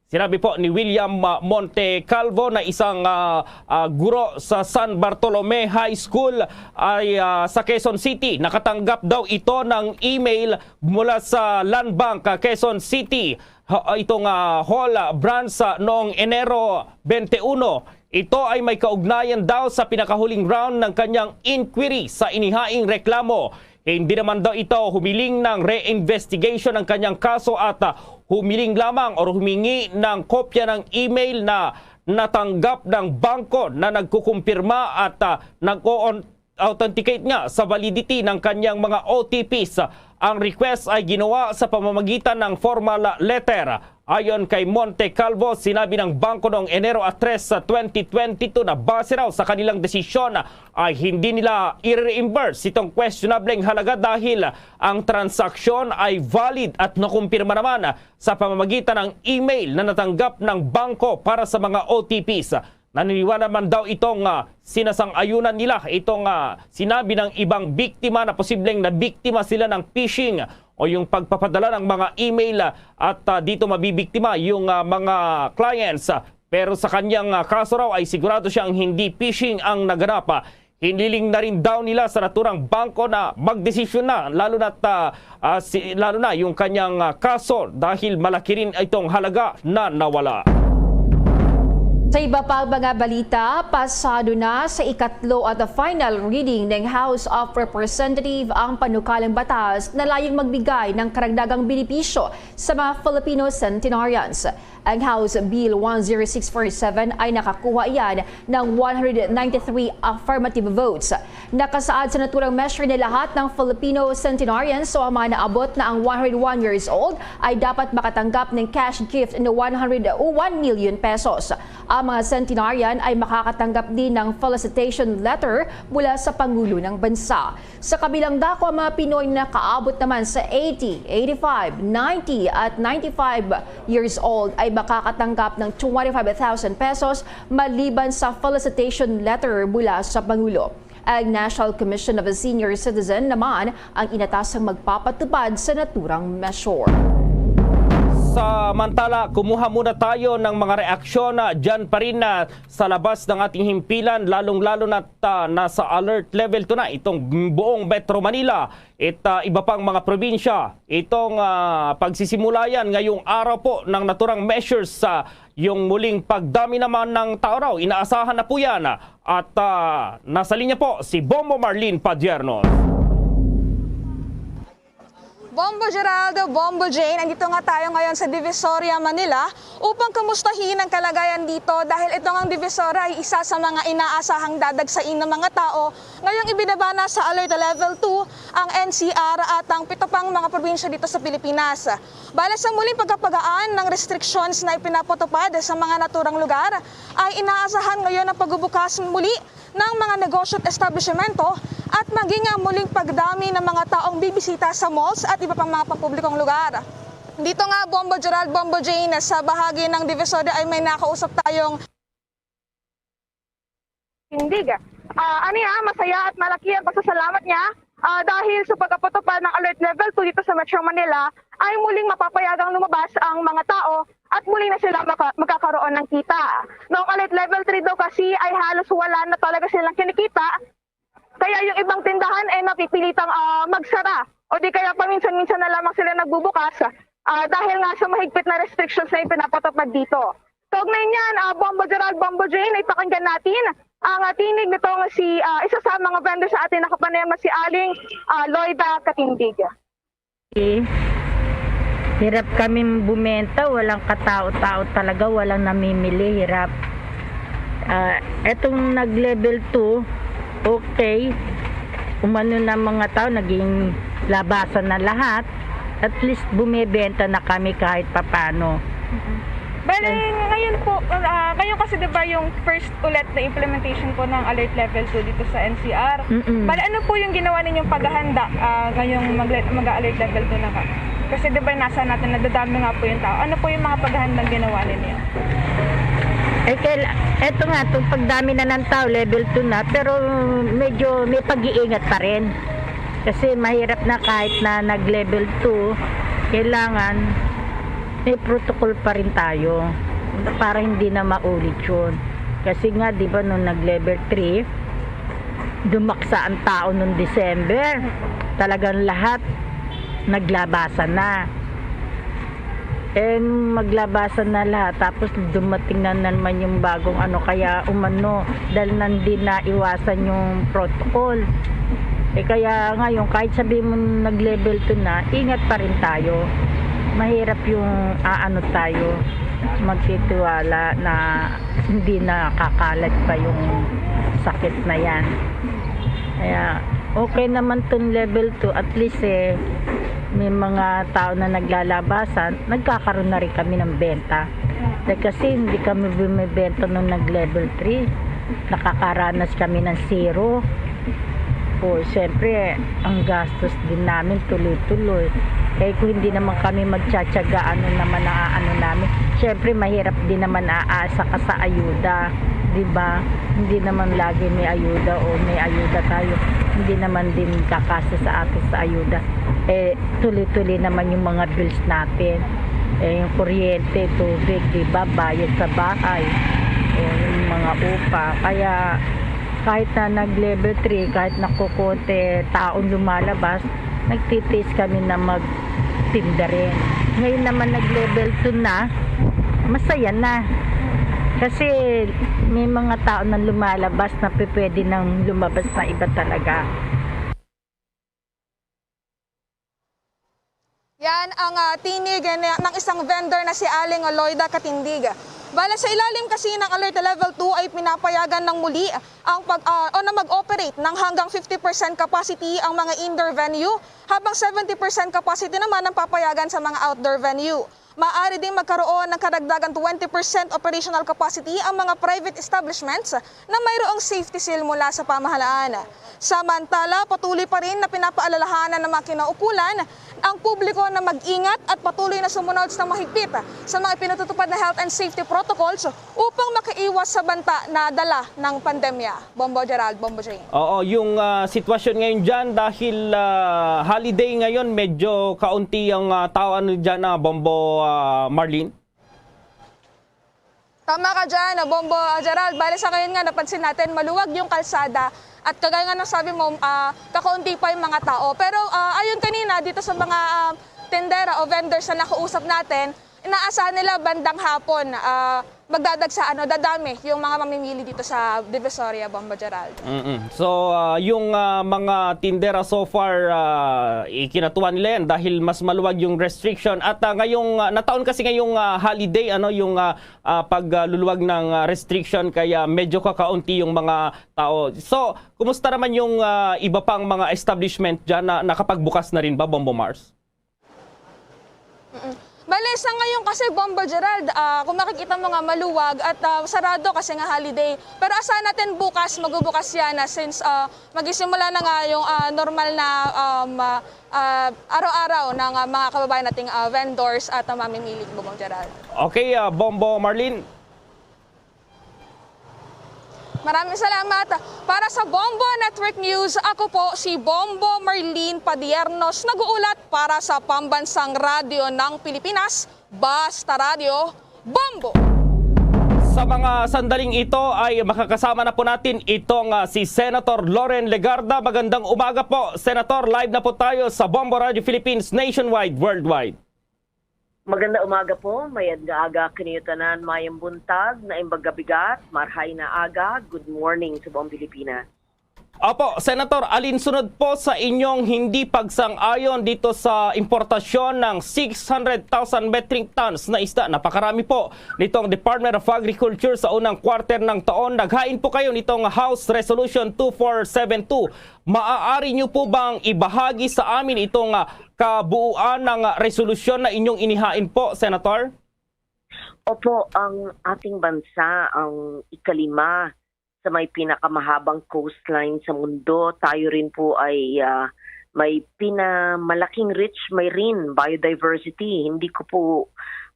Sinabi po ni William ah, Monte Calvo na isang ah, ah, guro sa San Bartolome High School ay ah, sa Quezon City. Nakatanggap daw ito ng email mula sa Land Bank, ah, Quezon City, ha, itong ah, Hall ah, Branch ah, noong Enero twenty-one. Ito ay may kaugnayan daw sa pinakahuling round ng kanyang inquiry sa inihaing reklamo. Hindi naman daw ito humiling ng reinvestigation ng kanyang kaso at ah, humiling lamang o humingi ng kopya ng email na natanggap ng bangko na nagkukumpirma at ah, nag-o-authenticate nga sa validity ng kanyang mga O T Ps. Ang request ay ginawa sa pamamagitan ng formal letter. Ayon kay Monte Calvo, sinabi ng bangko noong Enero a tres sa twenty twenty-two na base raw sa kanilang desisyon ay hindi nila i-reimburse itong questionableng halaga dahil ang transaksyon ay valid at nakumpirma naman sa pamamagitan ng email na natanggap ng bangko para sa mga O T Ps. Naniniwala man daw itong ah, sinasang-ayunan nila itong ah, sinabi ng ibang biktima na posibleng nabiktima sila ng phishing o yung pagpapadala ng mga email ah, at ah, dito mabibiktima yung ah, mga clients. Pero sa kanyang ah, kaso raw ay sigurado siyang hindi phishing ang naganap. Hiniling na rin daw nila sa naturang bangko na magdesisyon na, lalo na, ah, ah, si, lalo na yung kanyang ah, kaso dahil malaki rin itong halaga na nawala. Sa iba pang mga balita, pasado na sa ikatlo at final reading ng House of Representative ang panukalang batas na layong magbigay ng karagdagang benepisyo sa mga Filipino centenarians. Ang House Bill one zero six four seven ay nakakuha iyan ng one hundred ninety-three affirmative votes. Nakasaad sa naturang measure na lahat ng Filipino centenarians o mga naabot na ang one hundred one years old ay dapat makatanggap ng cash gift na one hundred one million pesos. Ang mga centenarian ay makakatanggap din ng felicitation letter mula sa Pangulo ng Bansa. Sa kabilang dako, ang mga Pinoy na nakaabot naman sa eighty, eighty-five, ninety at ninety-five years old ay makakatanggap ng twenty-five thousand pesos maliban sa felicitation letter mula sa Pangulo. Ang National Commission of a Senior Citizen naman ang inatasang magpapatupad sa naturang measure. Samantala, kumuha muna tayo ng mga reaksyon na dyan pa rin na sa labas ng ating himpilan, lalong-lalo na, ah, nasa alert level two na itong buong Metro Manila at, ah, iba pang mga probinsya. Itong, ah, pagsisimula yan ngayong araw po ng naturang measures sa yung muling pagdami naman ng tao raw. Inaasahan na po yan. At, ah, nasa linya po si Bombo Marlene Padierno. Bombo Geraldo, Bombo Jane, andito nga tayo ngayon sa Divisoria, Manila upang kamustahin ang kalagayan dito dahil ito ngang Divisoria ay isa sa mga inaasahang dadagsain ng mga tao ngayong ibinaba na sa Alert Level two ang N C R at ang pito pang mga probinsya dito sa Pilipinas. Bale sa muling pagkapagaan ng restrictions na ipinapatupad sa mga naturang lugar, ay inaasahan ngayon ang pagbubukas muli ng mga negosyo at establishmento at maging ang muling pagdami ng mga taong bibisita sa malls at iba pang mga pampublikong lugar. Dito nga, Bombo Gerald, Bombo Jane, sa bahagi ng Divisoria ay may nakausap tayong Tindig. Ah, aniya, masaya at malaki ang pasasalamat niya, ah, dahil sa pagkapatupad ng Alert Level two dito sa Metro Manila, ay muling mapapayagang lumabas ang mga tao at muli na sila maka-, magkakaroon ng kita. Noong Alert Level three daw kasi ay halos wala na talaga silang kinikita, kaya yung ibang tindahan ay napipilitang, ah, magsara o di kaya paminsan-minsan na lamang sila nagbubukas, ah, dahil nga sa mahigpit na restrictions na ipinapatupad dito. Kaugnay niyan, ah, Bombo Gerald, Bombo Jane, ay pakinggan natin ang, ah, tinig nito nga si, ah, isa sa mga vendor sa atin nakapanayam na si Aling, ah, Loida Katindig. Eh, hirap kami bumenta, walang katao-tao talaga, walang namimili, hirap. Ah, etong nag-level two, okay. Umano na mga tao, naging labasan na lahat. At least bumebenta na kami kahit papano. Bale, ngayon po, ah, ngayon kasi, di ba, yung first ulit na implementation po ng Alert Level two dito sa N C R. Mm-mm. Bale, ano po yung ginawa ninyong paghahanda, ah, ngayong mag- mag-Alert Level two na ka? Kasi, di ba, nasa natin, nadadami nga po yung tao. Ano po yung mga paghahandang ginawa ninyo? Eh, kaila- eto nga, itong pagdami na ng tao, level two na, pero medyo may pag-iingat pa rin. Kasi mahirap na kahit na nag-level two, kailangan may protocol pa rin tayo para hindi na maulit yun. Kasi nga, di ba, nung nag-level three, dumaksa ang tao nung December. Talagang lahat naglabasan na. Eh, nung maglabasan na lahat, tapos dumating na naman yung bagong ano, kaya umano, dahil nang di naiwasan yung protocol. Eh, kaya ngayon, kahit sabi mo nag-level two na, ingat pa rin tayo. Mahirap yung aano tayo, magtitiwala na hindi nakakalat pa yung sakit na yan. Kaya okay naman tong level two, at least eh, may mga tao na naglalabasan, nagkakaroon na rin kami ng benta. Dahil kasi hindi kami bumibenta nung nag-level three. Nakakaranas kami ng zero. O, siyempre, ang gastos din namin tuloy-tuloy. Kaya kung hindi naman kami magtsatsaga, ano naman ang ano namin. Siyempre, mahirap din naman aasa ka sa ayuda, di ba? Hindi naman lagi may ayuda o may ayuda tayo. Hindi naman din kakasa sa atin sa ayuda. Eh, tuloy-tuloy naman yung mga bills natin. Eh, yung kuryente, tubig, di ba? Bayad sa bahay. O yung mga upa. Kaya, kahit na nag-level three, kahit nakukunti taong lumalabas, nagtitiis kami na magtinda rin. Ngayon naman nag-level two na, masaya na. Kasi may mga tao na lumalabas na pe- pwede nang lumabas na iba talaga. Yan ang ah, tinig ni- ng isang vendor na si Aling Loida Katindig. Bale, sa ilalim kasi ng Alert Level two ay pinapayagan ng muli ang pag ah, o na mag-operate ng hanggang fifty percent capacity ang mga indoor venue, habang seventy percent capacity naman ang papayagan sa mga outdoor venue. Maaari ding magkaroon ng karagdagan twenty percent operational capacity ang mga private establishments na mayroong safety seal mula sa pamahalaan. Samantala, patuloy pa rin na pinapaalalahanan ng mga kinaukulan ang publiko na mag-ingat at patuloy na sumunod sa mahigpit sa mga pinatutupad na health and safety protocols upang makaiwas sa banta na dala ng pandemya. Bombo Gerald, Bombo Jane. Oo, yung ah, sitwasyon ngayon dyan, dahil ah, holiday ngayon, medyo kaunti ang ah, tao ano dyan, ah, Bombo ah, Marlene? Tama ka dyan, Bombo ah, Gerald. Bale sa ngayon nga, napansin natin, maluwag yung kalsada. At kagaya nga ng sabi mo, ah, kakaunti pa yung mga tao. Pero ah, ayon kanina, dito sa mga ah, tendera o vendors na nakausap natin, inaasahan nila bandang hapon, ah, magdadagsa, ano, dadami yung mga mamimili dito sa Divisoria, Bombo Gerald. Mm-mm. So, ah, yung ah, mga tindera so far, ah, ikinatuwa nila yan dahil mas maluwag yung restriction. At ah, ngayong, ah, nataon kasi ngayong ah, holiday, ano, yung ah, ah, pagluluwag ng ah, restriction, kaya medyo kakaunti yung mga tao. So, kumusta naman yung ah, iba pang mga establishment dyan na nakapagbukas na rin ba, Bombo Mars? Mm. Bale, sa ngayon kasi, Bombo Gerald, ah, kung makikita mo nga maluwag at ah, sarado kasi nga holiday. Pero asahan natin bukas, magbubukas yan na since ah, magsisimula na nga yung ah, normal na um, ah, ah, araw-araw ng ah, mga kababayan nating ah, vendors at ah, mamimili, Bombo Gerald. Okay, ah, Bombo Marlene. Maraming salamat. Para sa Bombo Network News, ako po si Bombo Marlene Padiernos, nag-uulat para sa Pambansang Radyo ng Pilipinas, Basta Radyo, Bombo! Sa mga sandaling ito ay makakasama na po natin itong ah, si Senator Loren Legarda. Magandang umaga po, Senator. Live na po tayo sa Bombo Radio Philippines, nationwide, worldwide. Maganda umaga po, mayad nga aga kaniyo tanan, mayang buntag, naimbag gabigat, marhay na aga, good morning sa buong Pilipinas. Opo, Senator, alinsunod po sa inyong hindi pagsang-ayon dito sa importasyon ng six hundred thousand metric tons na isda? Napakarami po nitong Department of Agriculture sa unang quarter ng taon. Naghain po kayo nitong House Resolution two four seven two. Maaari niyo po bang ibahagi sa amin itong, ah, kabuuan ng, ah, resolusyon na inyong inihain po, Senator? Opo, ang ating bansa ang ikalima sa may pinakamahabang coastline sa mundo. Tayo rin po ay, ah, may pinamalaking rich marine biodiversity. Hindi ko po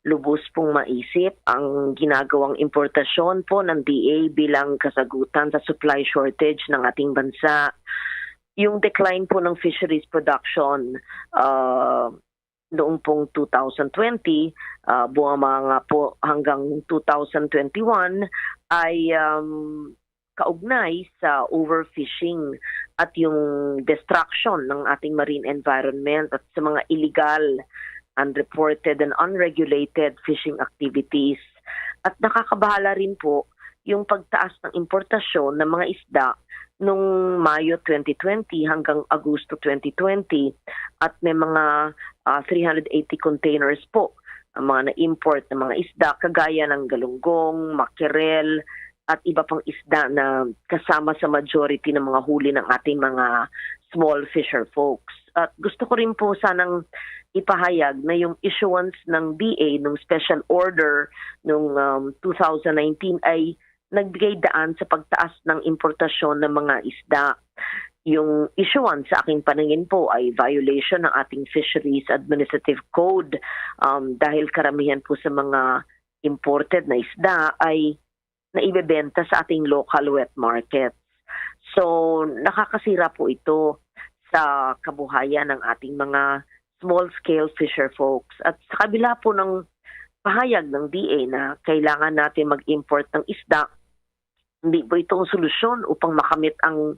lubos pong maisip ang ginagawang importasyon po ng D A bilang kasagutan sa supply shortage ng ating bansa. Yung decline po ng fisheries production, ah, noong pong two thousand twenty, ah, bumaba nga po hanggang two thousand twenty-one, ay, um, kaugnay sa overfishing at yung destruction ng ating marine environment at sa mga illegal, unreported and unregulated fishing activities. At nakakabahala rin po yung pagtaas ng importasyon ng mga isda nung Mayo twenty twenty hanggang Agosto twenty twenty, at may mga, ah, three hundred eighty containers po ang mga na-import na mga isda, kagaya ng galunggong, mackerel, at iba pang isda na kasama sa majority ng mga huli ng ating mga small fisher folks. At gusto ko rin po sanang ipahayag na yung issuance ng D A nung special order nung, um, two thousand nineteen ay nagbigay daan sa pagtaas ng importasyon ng mga isda. Yung issuance sa aking paningin po ay violation ng ating Fisheries Administrative Code, um, dahil karamihan po sa mga imported na isda ay naibebenta sa ating local wet markets. So, nakakasira po ito sa kabuhayan ng ating mga small-scale fisher folks. At sa kabila po ng pahayag ng D A na kailangan natin mag-import ng isda, hindi po ito ang solusyon upang makamit ang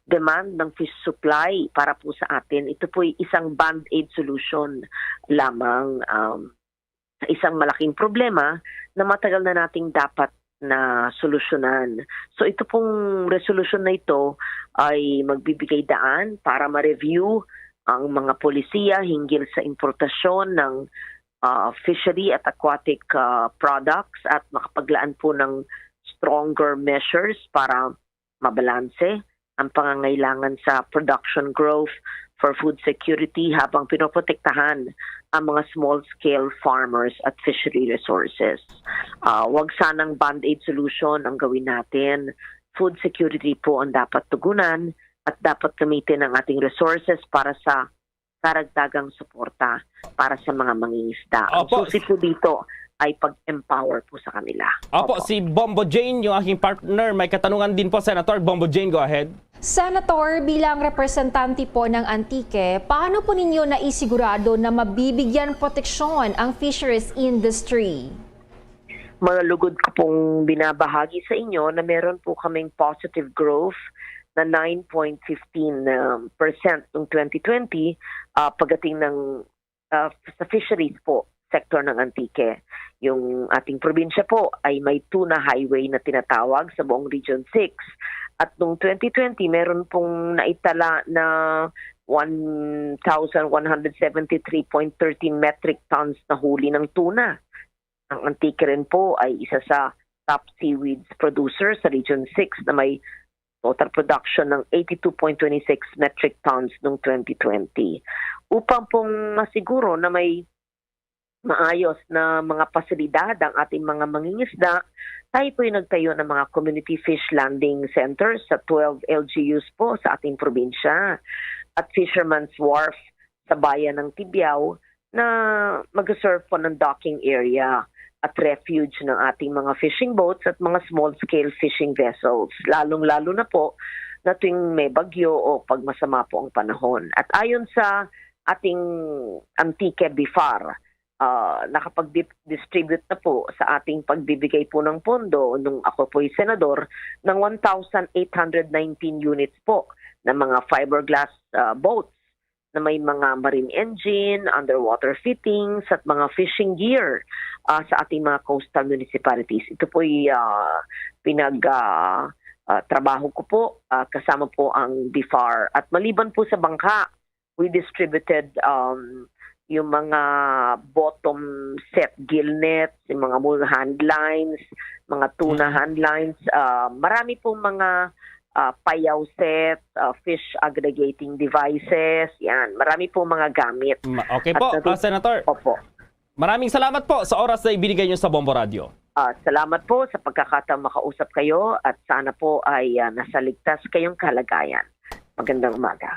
demand ng fish supply para po sa atin. Ito po ay isang band-aid solution lamang, um, sa isang malaking problema na matagal na nating dapat na solusyonan. So, ito pong resolusyon na ito ay magbibigay daan para ma-review ang mga polisiya hinggil sa importasyon ng, ah, fishery at aquatic, ah, products at makapaglaan po ng stronger measures para mabalanse ang pangangailangan sa production growth for food security habang pinoprotektahan ang mga small-scale farmers at fishery resources. Ah, wag sanang band-aid solution ang gawin natin. Food security po ang dapat tugunan at dapat gamitin ang ating resources para sa karagdagang suporta para sa mga mangingisda. Ang Opo. Susi po dito ay pag-empower po sa kanila. Opo, si Bombo Jane, yung aking partner. May katanungan din po, Senator. Bombo Jane, go ahead. Senator, bilang representante po ng Antique, paano po ninyo naisigurado na mabibigyan proteksyon ang fisheries industry? Malulugod ko pong binabahagi sa inyo na meron po kaming positive growth na nine point fifteen percent noong twenty twenty, ah, pagdating ng, ah, sa fisheries po sector ng Antique. Yung ating probinsya po ay may tuna highway na tinatawag sa buong Region six. At noong twenty twenty, meron pong naitala na one thousand one hundred seventy-three point thirteen metric tons na huli ng tuna. Ang Antique rin po ay isa sa top seaweeds producer sa Region six na may total production ng eighty-two point twenty-six metric tons noong twenty twenty. Upang pong masiguro na may maayos na mga pasilidad ang ating mga mangingisda, tayo po'y nagtayo ng mga community fish landing centers sa twelve L G Us po sa ating probinsya at Fisherman's Wharf sa bayan ng Tibiao na mag-serve po ng docking area at refuge ng ating mga fishing boats at mga small-scale fishing vessels, lalong-lalo na po na tuwing may bagyo o pag masama po ang panahon. At ayon sa ating Antique BIFAR, ah, nakapag-distribute na po sa ating pagbibigay po ng pondo nung ako po'y senador ng one thousand eight hundred nineteen units po ng mga fiberglass, ah, boats na may mga marine engine, underwater fittings, at mga fishing gear, ah, sa ating mga coastal municipalities. Ito po'y, ah, pinag, ah, ah, trabaho ko po, ah, kasama po ang BFAR. At maliban po sa bangka, we distributed, um, yung mga bottom set gill nets, yung mga mul-, hand lines, mga tuna Mm. hand lines. Ah, marami pong mga, ah, payaw set, ah, fish aggregating devices, yan. Marami pong mga gamit. Ma-, okay At po, nati- ah, Senator. Opo. Maraming salamat po sa oras na ibinigay niyo sa Bombo Radio. Ah, salamat po sa pagkakataong makausap kayo at sana po ay, ah, nasa ligtas kayong kalagayan. Magandang umaga.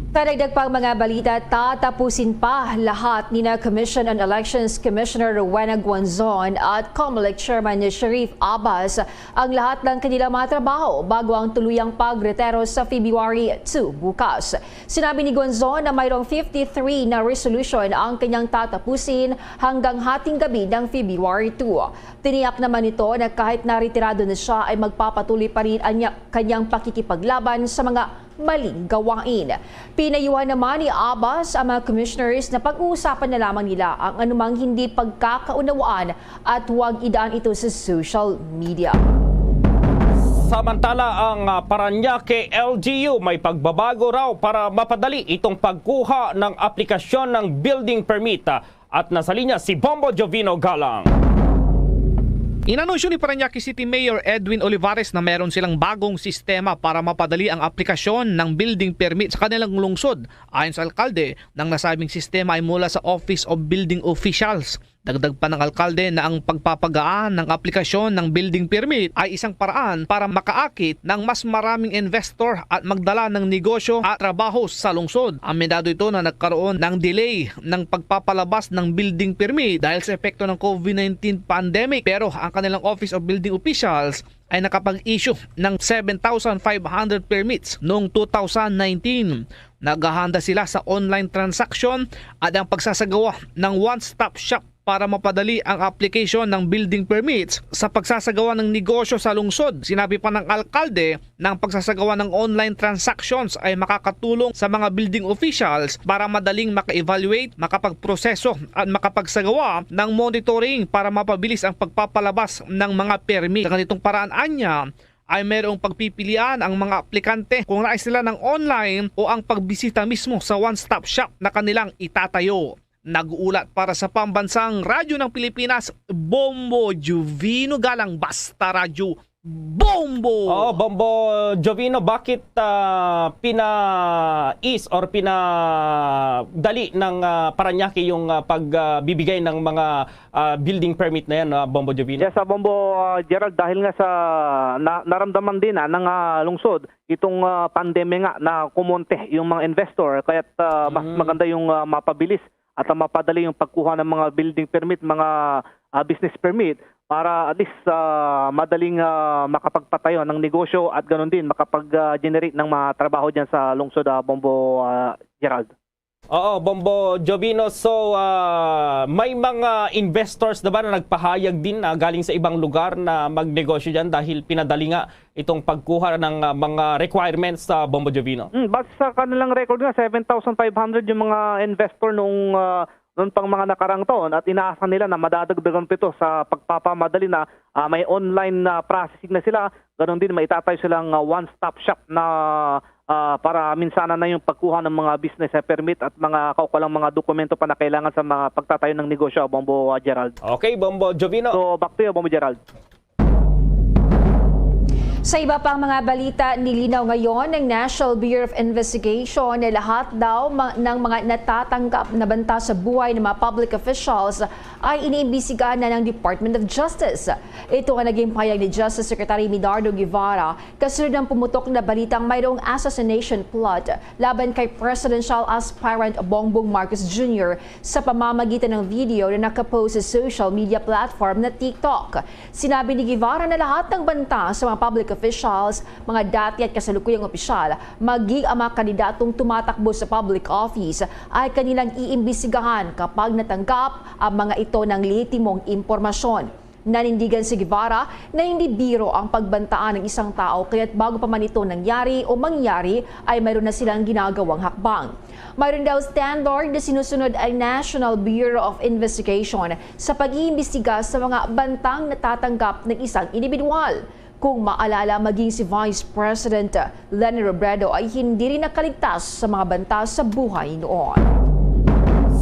Sa dagdag pang mga balita, tatapusin pa lahat nina Commission on Elections Commissioner Rowena Guanzon at Comelec Chairman Sharif Abbas ang lahat ng kanilang mga trabaho bago ang tuluyang pagretiro sa February two bukas. Sinabi ni Guanzon na mayroong fifty-three na resolution ang kanyang tatapusin hanggang hating gabi ng February two. Tiniyak naman nito na kahit na retirado na siya ay magpapatuloy pa rin ang niya-, kanyang pakikipaglaban sa mga maling gawain. Pinayuhan naman ni Abbas ang mga commissioners na pag-uusapan na lamang nila ang anumang hindi pagkakaunawaan at huwag idaan ito sa social media. Samantala, ang, ah, Parañaque L G U may pagbabago raw para mapadali itong pagkuha ng aplikasyon ng building permit, ah, at nasa linya si Bombo Jovino Galang. Inanunsyo ni Parañaque City Mayor Edwin Olivares na meron silang bagong sistema para mapadali ang aplikasyon ng building permit sa kanilang lungsod. Ayon sa alkalde, nang nasabing sistema ay mula sa Office of Building Officials. Dagdag pa ng alkalde na ang pagpapagaan ng aplikasyon ng building permit ay isang paraan para makaakit ng mas maraming investor at magdala ng negosyo at trabaho sa lungsod. Aminado ito na nagkaroon ng delay ng pagpapalabas ng building permit dahil sa epekto ng COVID nineteen pandemic, pero ang kanilang Office of Building Officials ay nakapag-issue ng seven thousand five hundred permits noong two thousand nineteen. Naghahanda sila sa online transaction at ang pagsasagawa ng one-stop shop para mapadali ang application ng building permits sa pagsasagawa ng negosyo sa lungsod. Sinabi pa ng alkalde na ang pagsasagawa ng online transactions ay makakatulong sa mga building officials para madaling maka-evaluate, makapagproseso at makapagsagawa ng monitoring para mapabilis ang pagpapalabas ng mga permit. Sa ganitong paraan, anya, ay mayroong pagpipilian ang mga aplikante kung nais nila ng online o ang pagbisita mismo sa one-stop shop na kanilang itatayo. Nag-uulat para sa Pambansang Radyo ng Pilipinas, Bombo Juvino Galang, Basta Radyo, Bombo! Oo, Bombo Jovino, bakit, ah, pina-ease or pinadali ng, ah, Parañaque yung, ah, pag, ah, bibigay ng mga, ah, building permit na yan, ah, Bombo Jovino? Yes, ah, Bombo, ah, Gerald, dahil nga sa na-, naramdaman din, ah, ng, ah, lungsod itong, ah, pandemya nga na kumonte yung mga investor, kaya't, ah, mas Mm. maganda yung, ah, mapabilis at, ah, mapadali yung pagkuha ng mga building permit, mga, ah, business permit para at least, ah, madaling, ah, makapagpatayo ng negosyo at ganun din makapag, ah, generate ng mga trabaho diyan sa lungsod, ah, Bombo, ah, Gerald. Oo, Bombo Jovino. So, ah, may mga investors na ba na nagpahayag din, ah, galing sa ibang lugar na magnegosyo diyan dahil pinadali nga itong pagkuha ng, ah, mga requirements sa Bombo Jovino? Hmm, base sa kanilang record nga, seven thousand five hundred yung mga investor nung, ah, noon pang mga nakarang taon at inaasa nila na madadagdagan pa ito sa pagpapamadali na, ah, may online na processing na sila. Ganon din, maitatayo silang, ah, one-stop shop na, ah, para minsanan na yung pagkuha ng mga business, eh, permit at mga kaukulang mga dokumento pa na kailangan sa mga pagtatayo ng negosyo, Bombo, ah, Gerald. Okay, Bombo Jovino. So, back to you, Bombo Gerald. Sa iba pang mga balita, nilinaw ngayon ng National Bureau of Investigation na lahat daw ma-, ng mga natatanggap na banta sa buhay ng mga public officials ay iniimbestigahan na ng Department of Justice. Ito ang naging pahayag ni Justice Secretary Medardo Guevara kasunod ng pumutok na balitang mayroong assassination plot laban kay presidential aspirant Bongbong Marcos Junior sa pamamagitan ng video na nakapost sa social media platform na TikTok. Sinabi ni Guevara na lahat ng banta sa mga public officials, mga dati at kasalukuyang opisyal, maging ang mga kandidatong tumatakbo sa public office ay kanilang iimbestigahan kapag natanggap ang mga ito ng lehitimong impormasyon. Nanindigan si Guevara na hindi biro ang pagbantaan ng isang tao, kaya't bago pa man ito nangyari o mangyari ay mayroon na silang ginagawang hakbang. Mayroon daw standard na sinusunod ang National Bureau of Investigation sa pag-iimbestiga sa mga bantang natatanggap ng isang individual. Kung maalala, maging si Vice President Leni Robredo ay hindi rin nakaligtas sa mga banta sa buhay noon.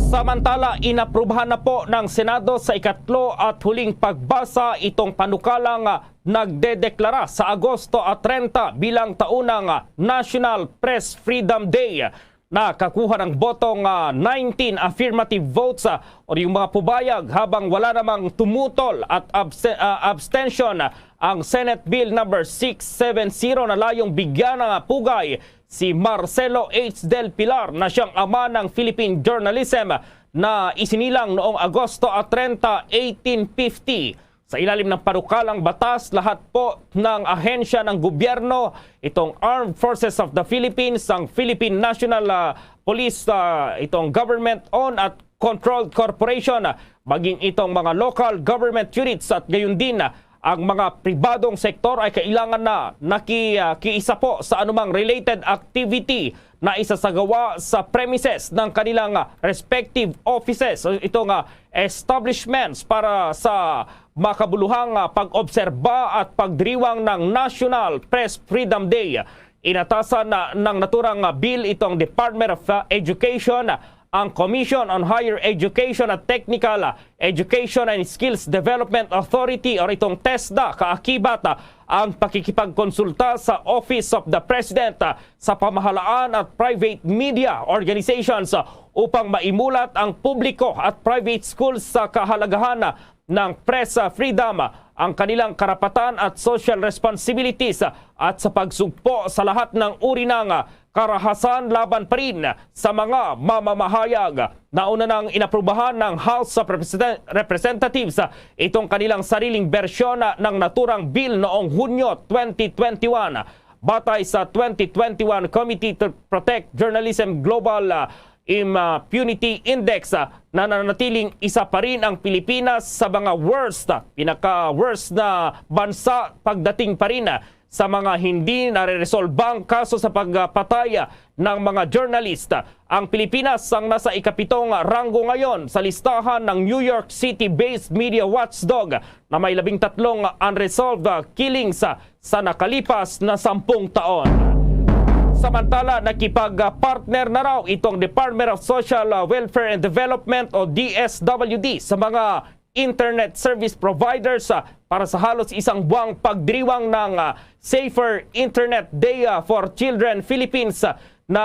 Samantala, inaprubahan na po ng Senado sa ikatlo at huling pagbasa itong panukalang nagdedeklara sa Agosto treinta bilang taunang National Press Freedom Day. Nakakuha ng botong ah, nineteen affirmative votes ah, o yung mga pubayag, habang wala namang tumutol at abse- ah, abstention ang Senate Bill number six seven zero na layong bigyan ng pugay si Marcelo H. Del Pilar, na siyang ama ng Philippine journalism, na isinilang noong Agosto treinta, eighteen fifty. Sa ilalim ng panukalang batas, lahat po ng ahensya ng gobyerno, itong Armed Forces of the Philippines, ang Philippine National ah, Police, ah, itong government-owned at controlled corporation, ah, maging itong mga local government units at gayon din, ah, ang mga pribadong sektor ay kailangan na nakikiisa po sa anumang related activity na isasagawa sa premises ng kanilang, ah, respective offices o itong, ah, establishments para sa makabuluhang, ah, pag-obserba at pagdiriwang ng National Press Freedom Day. Inatasan na ng naturang, ah, bill itong Department of, ah, Education, ang Commission on Higher Education at Technical, ah, Education and Skills Development Authority or itong TESDA, kaakibat, ah, ang pakikipagkonsulta sa Office of the President, ah, sa pamahalaan at private media organizations, ah, upang maimulat ang publiko at private schools sa kahalagahan, ah, ng press, ah, freedom, ah, ang kanilang karapatan at social responsibilities, ah, at sa pagsugpo sa lahat ng uri ng, ah, karahasan laban pa rin sa mga mamamahayag. Nauna nang inaprubahan ng House of Represent- Representatives, ah, itong kanilang sariling bersyon, ah, ng naturang bill noong Hunyo twenty twenty-one. Batay sa twenty twenty-one Committee to Protect Journalism Global, ah, Impunity Index, ah, nananatiling isa pa rin ang Pilipinas sa mga worst, ah, pinaka-worst na bansa pagdating pa rin, ah, sa mga hindi nareresolbang kaso sa pagpatay, ah, ng mga journalist. Ang Pilipinas ang nasa ikapitong ranggo ngayon sa listahan ng New York City-based media watchdog na may labing tatlong unresolved, ah, killings, ah, sa nakalipas na sampung taon. Samantala, nakipag-partner na raw itong Department of Social, ah, Welfare and Development o D S W D sa mga internet service providers, ah, para sa halos isang buwang pagdiriwang ng, ah, Safer Internet Day, ah, for Children Philippines, ah, na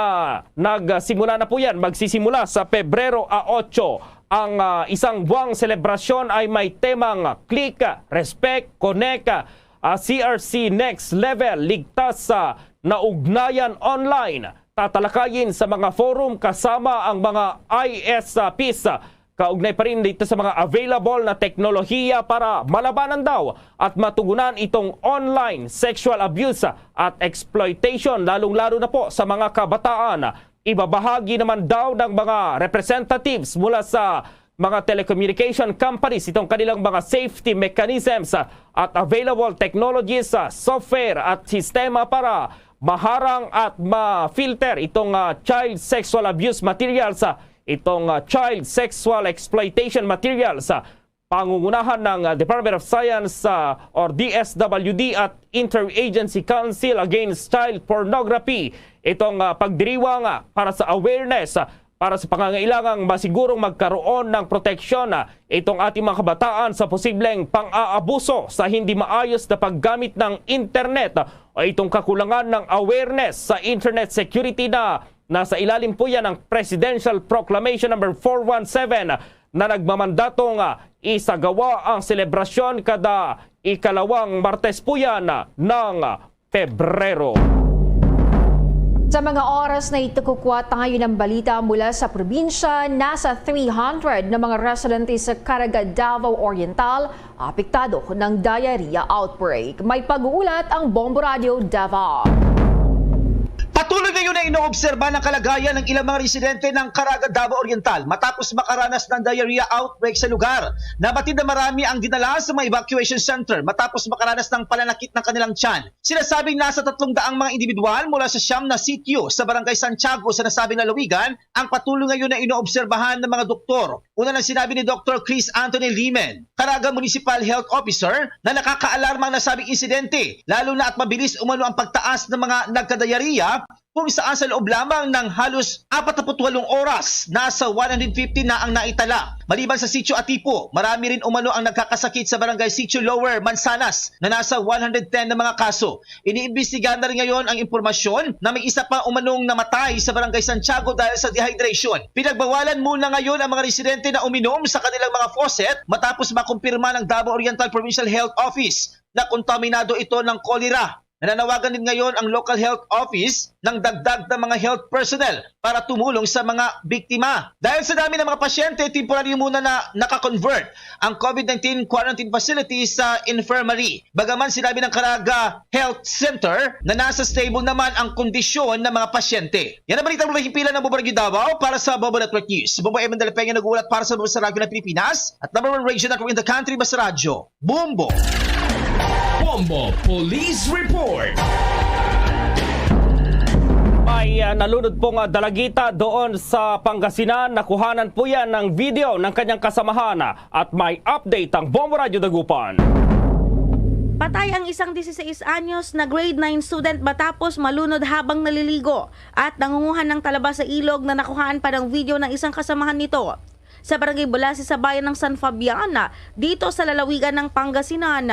nagsimula na po yan, magsisimula sa Pebrero a otso. Ang, ah, isang buwang selebrasyon ay may temang Click, Respect, Connect, ah, C R C Next Level, ligtas sa naugnayan online. Tatalakayin sa mga forum kasama ang mga I S Ps, ah, kaugnay pa rin dito sa mga available na teknolohiya para malabanan daw at matugunan itong online sexual abuse at exploitation, lalong-lalo na po sa mga kabataan. Ibabahagi naman daw ng mga representatives mula sa mga telecommunication companies itong kanilang mga safety mechanisms at available technologies, software at sistema para maharang at ma-filter itong, ah, child sexual abuse materials, ah, itong, ah, child sexual exploitation materials, ah, pangungunahan ng, ah, Department of Science, ah, or D S W D at Interagency Council Against Child Pornography itong, ah, pagdiriwang, ah, para sa awareness, ah, para sa pangangailangang masigurong magkaroon ng proteksyon, ah, itong ating mga kabataan sa posibleng pang-aabuso sa hindi maayos na paggamit ng internet, ah, o itong kakulangan ng awareness sa internet security na nasa ilalim po yan ng Presidential Proclamation number four one seven na nagmamandatong, ah, isagawa ang selebrasyon kada ikalawang Martes po yan, ah, ng, ah, Pebrero. Sa mga oras na ito, kukuha tayo ng balita mula sa probinsya. Nasa three hundred na mga residente sa Caraga, Davao Oriental apektado ng diarrhea outbreak. May pag-uulat ang Bombo Radio Davao. Patuloy ngayon na inoobserba ng kalagayan ng ilang mga residente ng Caraga, Davao Oriental matapos makaranas ng diarrhea outbreak sa lugar. Nabatid na marami ang dinala sa mga evacuation center matapos makaranas ng pananakit ng kanilang tiyan. Sinasabing nasa tatlong daang mga individual mula sa siyam na sitio sa Barangay Santiago sa nasabing lalawigan ang patuloy ngayon na inoobserbahan ng mga doktor. Una lang sinabi ni Doctor Chris Anthony Limen, Caraga Municipal Health Officer, na nakakaalarma ang nasabing insidente, lalo na at mabilis umano ang pagtaas ng mga nagkadayariya kung saan sa loob lamang ng halos apat na putwalong oras, nasa one hundred fifty na ang naitala. Maliban sa Sitio Atipo, marami rin umano ang nagkakasakit sa Barangay Sitio Lower Mansanas na nasa one hundred ten na mga kaso. Iniimbestigahan na rin ngayon ang impormasyon na may isa pa umanong namatay sa Barangay Santiago dahil sa dehydration. Pinagbawalan muna ngayon ang mga residente na uminom sa kanilang mga faucet matapos makumpirma ng Davao Oriental Provincial Health Office na kontaminado ito ng kolera. Nananawagan din ngayon ang local health office ng dagdag na mga health personnel para tumulong sa mga biktima. Dahil sa dami ng mga pasyente, temporaryo muna na nakakonvert ang COVID nineteen quarantine facility sa infirmary. Bagaman sinabi ng Caraga Health Center na nasa stable naman ang kondisyon ng mga pasyente. Yan ang balita mula himpilan ng Bombo Radyo Davao para sa Bombo Network News. Bombo Evan de la Peña nag-uulat para sa Bombo sa Radyo ng Pilipinas at number one radio network in the country, Basta Radyo. Bombo! Bombo Police Report. May, ah, nalunod pong, ah, dalagita doon sa Pangasinan. Nakuhanan po yan ng video ng kanyang kasamahan, ah, at may update ang Bombo Radyo Dagupan. Patay ang isang dieciséis anyos na grade nine student matapos malunod habang naliligo at nangunguha ng talaba sa ilog na nakuhaan pa ng video ng isang kasamahan nito. Sa Barangay Bulasi sa bayan ng San Fabian, dito sa lalawigan ng Pangasinan.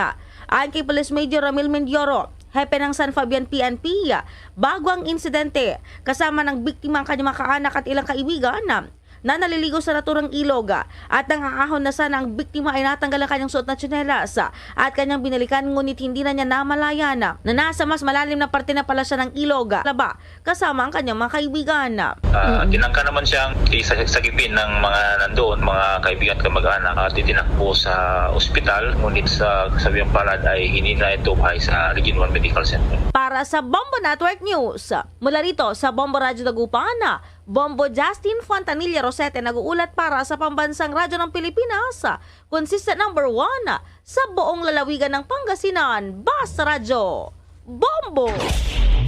Ayon kay Police Major Ramil Mendioro, hepe ng San Fabian P N P, bago ang insidente, kasama ng biktima ang kanyang mga kaanak at ilang kaibigan na naliligo sa naturang ilog, at nang aahon na sana ang biktima ay natanggal ang kanyang suot na tsinelas at kanyang binalikan, ngunit hindi na niya namalayan na nasa mas malalim na parte na pala siya ng ilog. Laba, kasama ang kanyang mga kaibigan. Ah, Mm. tinangka naman siyang isa sa gipin ng mga nandoon, mga kaibigan, kamag-anak, at itinakbo sa ospital, ngunit sa kasabihang palad ay hindi na ito buhay sa Region one Medical Center. Para sa Bombo Network News, mula rito sa Bombo Radyo Dagupan, Bombo Justin Fontanilla Rosete nag-uulat para sa Pambansang Radyo ng Pilipinas, consistent number one sa buong lalawigan ng Pangasinan, Basta Radyo. Bombo!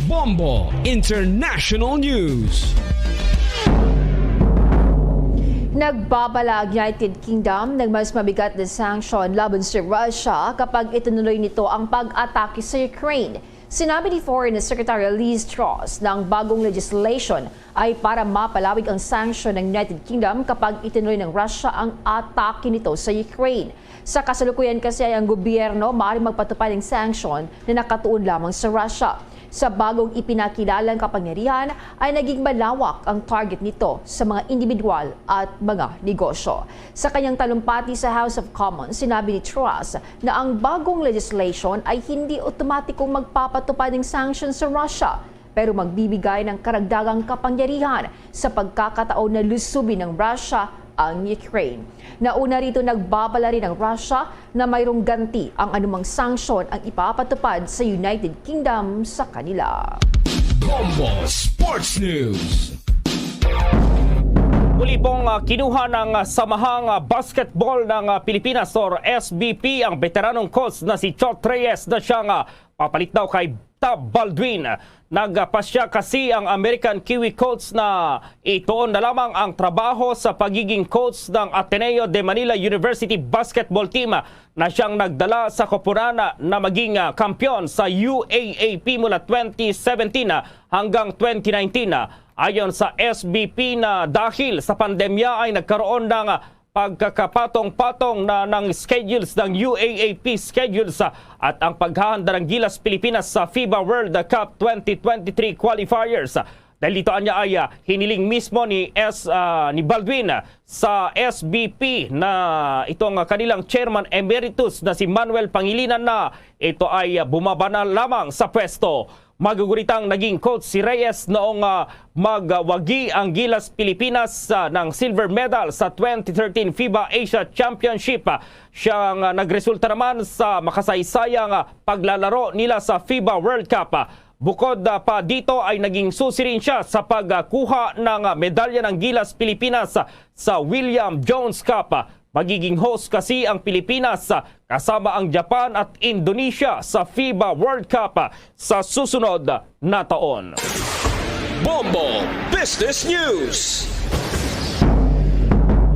Bombo International News. Nagbabala ang United Kingdom ng mas mabigat na sanction laban sa Russia kapag itinuloy nito ang pag-atake sa Ukraine. Sinabi ni Foreign Secretary Liz Truss na ang bagong legislation ay para mapalawig ang sanction ng United Kingdom kapag itinuloy ng Russia ang atake nito sa Ukraine. Sa kasalukuyan kasi ay ang gobyerno maaaring magpatupad ng sanction na nakatuon lamang sa Russia. Sa bagong ipinakilalang kapangyarihan ay naging malawak ang target nito sa mga individual at mga negosyo. Sa kanyang talumpati sa House of Commons, sinabi ni Truss na ang bagong legislation ay hindi otomatikong magpapatupad ng sanction sa Russia, pero magbibigay ng karagdagang kapangyarihan sa pagkakataon na lusubin ng Russia ang Ukraine. Nauna rito, nagbabala rin ang Russia na mayroong ganti ang anumang sanction ang ipapatupad sa United Kingdom sa kanila. Bombo Sports News. Muli pong, ah, kinuha ng, ah, Samahang, ah, Basketball ng, ah, Pilipinas or S B P ang veteranong coach na si Chot Reyes na siyang, ah, papalit daw kay Tab Baldwin. Nagpasya kasi ang American Kiwi coach na ituon na lamang ang trabaho sa pagiging coach ng Ateneo de Manila University basketball team na siyang nagdala sa koponan na maging, ah, kampiyon sa U A A P mula twenty seventeen, ah, hanggang twenty nineteen. Ayon sa S B P na dahil sa pandemya ay nagkaroon ng, ah, pagkakapatong-patong na ng schedules ng U A A P schedules, ah, at ang paghahanda ng Gilas Pilipinas sa FIBA World Cup twenty twenty-three qualifiers. Dahil dito anya ay, ah, hiniling mismo ni S, ah, ni Baldwin, ah, sa S B P na itong, ah, kanilang chairman emeritus na si Manuel Pangilinan na ito ay, ah, bumaba na lamang sa pwesto. Maguguritang naging coach si Reyes noong, ah, magwagi ang Gilas Pilipinas, ah, ng silver medal sa twenty thirteen FIBA Asia Championship. Ah, siyang, ah, nagresulta naman sa makasaysayang, ah, paglalaro nila sa FIBA World Cup. Ah, Bukod, ah, pa dito ay naging susi rin siya sa pagkuha ng, ah, medalya ng Gilas Pilipinas sa William Jones Cup. Magiging host kasi ang Pilipinas, ah, kasama ang Japan at Indonesia sa FIBA World Cup, ah, sa susunod na taon. Bombo Business News.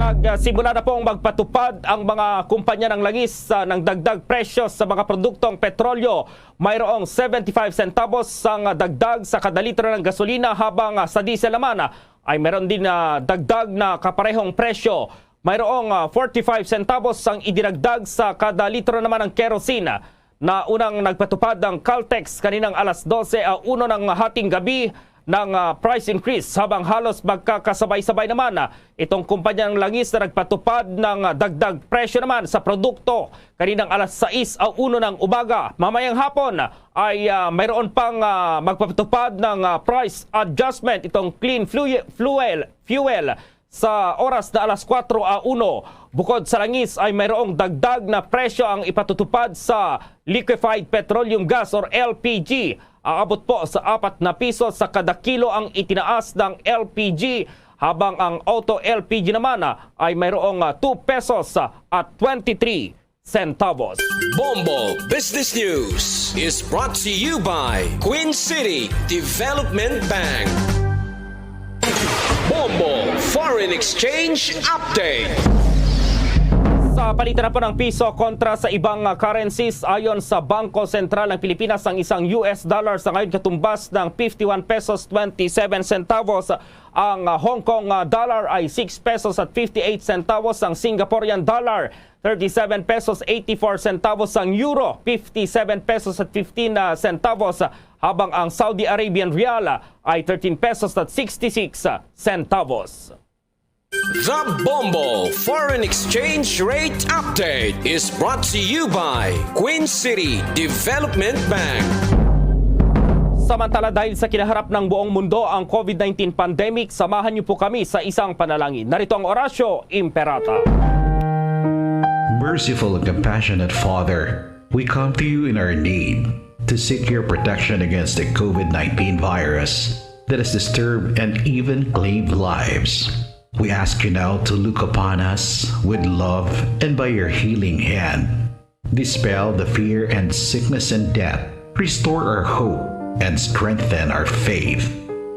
Nagsimula na pong magpatupad ang mga kumpanya ng langis, ah, ng dagdag presyo sa mga produktong petrolyo. Mayroong seventy-five centavos ang dagdag sa kada litro ng gasolina, habang, ah, sa diesel naman, ah, ay meron din na dagdag na kaparehong presyo. Mayroong, ah, forty-five centavos ang idinagdag sa kada litro naman ng kerosene. Naunang nagpatupad ang Caltex kaninang alas dose a uno ng hating gabi ng, ah, price increase, habang halos magkakasabay-sabay naman, ah, itong kumpanya ng langis na nagpatupad ng, ah, dagdag presyo naman sa produkto kaninang alas sais a uno ng umaga. Mamayang hapon ay, ah, mayroon pang, ah, magpapatupad ng, ah, price adjustment itong Clean Flu-, Fuel, Fuel sa oras na alas kuwatro a uno. Bukod sa langis ay mayroong dagdag na presyo ang ipatutupad sa liquefied petroleum gas or L P G. Aabot po sa apat na piso sa kada kilo ang itinaas ng L P G, habang ang auto L P G naman, ah, ay mayroong, ah, two pesos, ah, at twenty-three centavos. Bombo Business News is brought to you by Queen City Development Bank. Bombo Foreign Exchange Update. Sa palitan na po ng piso kontra sa ibang, ah, currencies, ayon sa Bangko Sentral ng Pilipinas, ang isang U S dollar sa ngayon katumbas ng fifty-one pesos twenty-seven centavos. Ang, ah, Hong Kong, ah, dollar ay six pesos at fifty-eight centavos. Ang Singaporean dollar, thirty-seven pesos eighty-four centavos. Ang euro, fifty-seven pesos at fifteen, ah, centavos. Habang ang Saudi Arabian rial, ah, ay thirteen pesos at sixty-six centavos. The Bombo Foreign Exchange Rate Update is brought to you by Queen City Development Bank. Samantala, dahil sa kinaharap ng buong mundo ang COVID nineteen pandemic, samahan niyo po kami sa isang panalangin. Narito ang Oratio Imperata. Merciful and compassionate Father, we come to you in our need to seek your protection against the COVID nineteen virus that has disturbed and even claimed lives. We ask you now to look upon us with love and by your healing hand, dispel the fear and sickness and death, restore our hope, and strengthen our faith.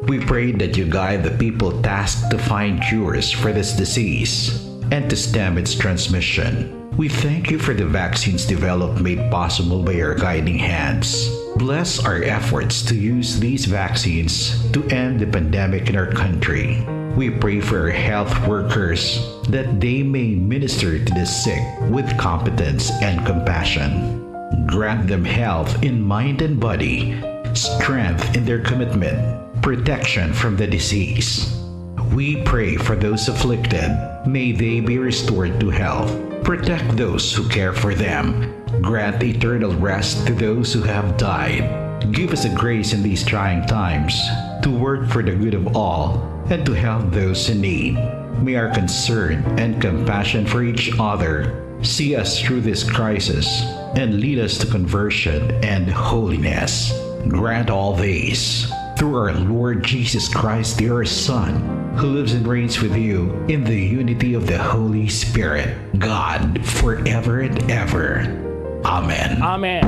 We pray that you guide the people tasked to find cures for this disease and to stem its transmission. We thank you for the vaccines developed made possible by your guiding hands. Bless our efforts to use these vaccines to end the pandemic in our country. We pray for our health workers that they may minister to the sick with competence and compassion. Grant them health in mind and body, strength in their commitment, protection from the disease. We pray for those afflicted. May they be restored to health. Protect those who care for them. Grant eternal rest to those who have died. Give us a grace in these trying times to work for the good of all and to help those in need. May our concern and compassion for each other see us through this crisis and lead us to conversion and holiness. Grant all this through our Lord Jesus Christ, your Son, who lives and reigns with you in the unity of the Holy Spirit, God, forever and ever. Amen. Amen.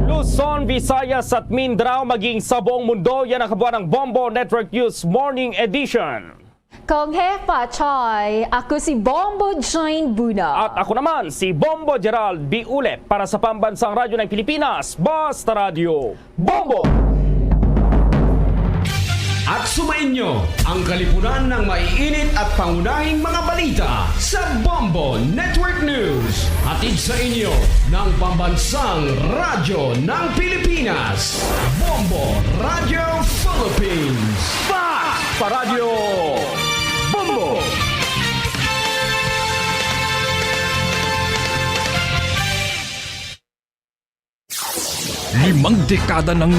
Luzon, Visayas at Mindanao, maging sa buong mundo, yan ang kabuuan ng Bombo Network News Morning Edition. Kong Hepa Chai, ako si Bombo Jane Buna. At ako naman, si Bombo Gerald Biule para sa Pambansang Radyo ng Pilipinas, Basta Radyo Bombo! At sumainyo ang kalipunan ng maiinit at pangunahing mga balita sa Bombo Network News. Hatid sa inyo ng Pambansang Radyo ng Pilipinas, Bombo Radio Philippines. Basta Radyo Bombo! Limang dekada nang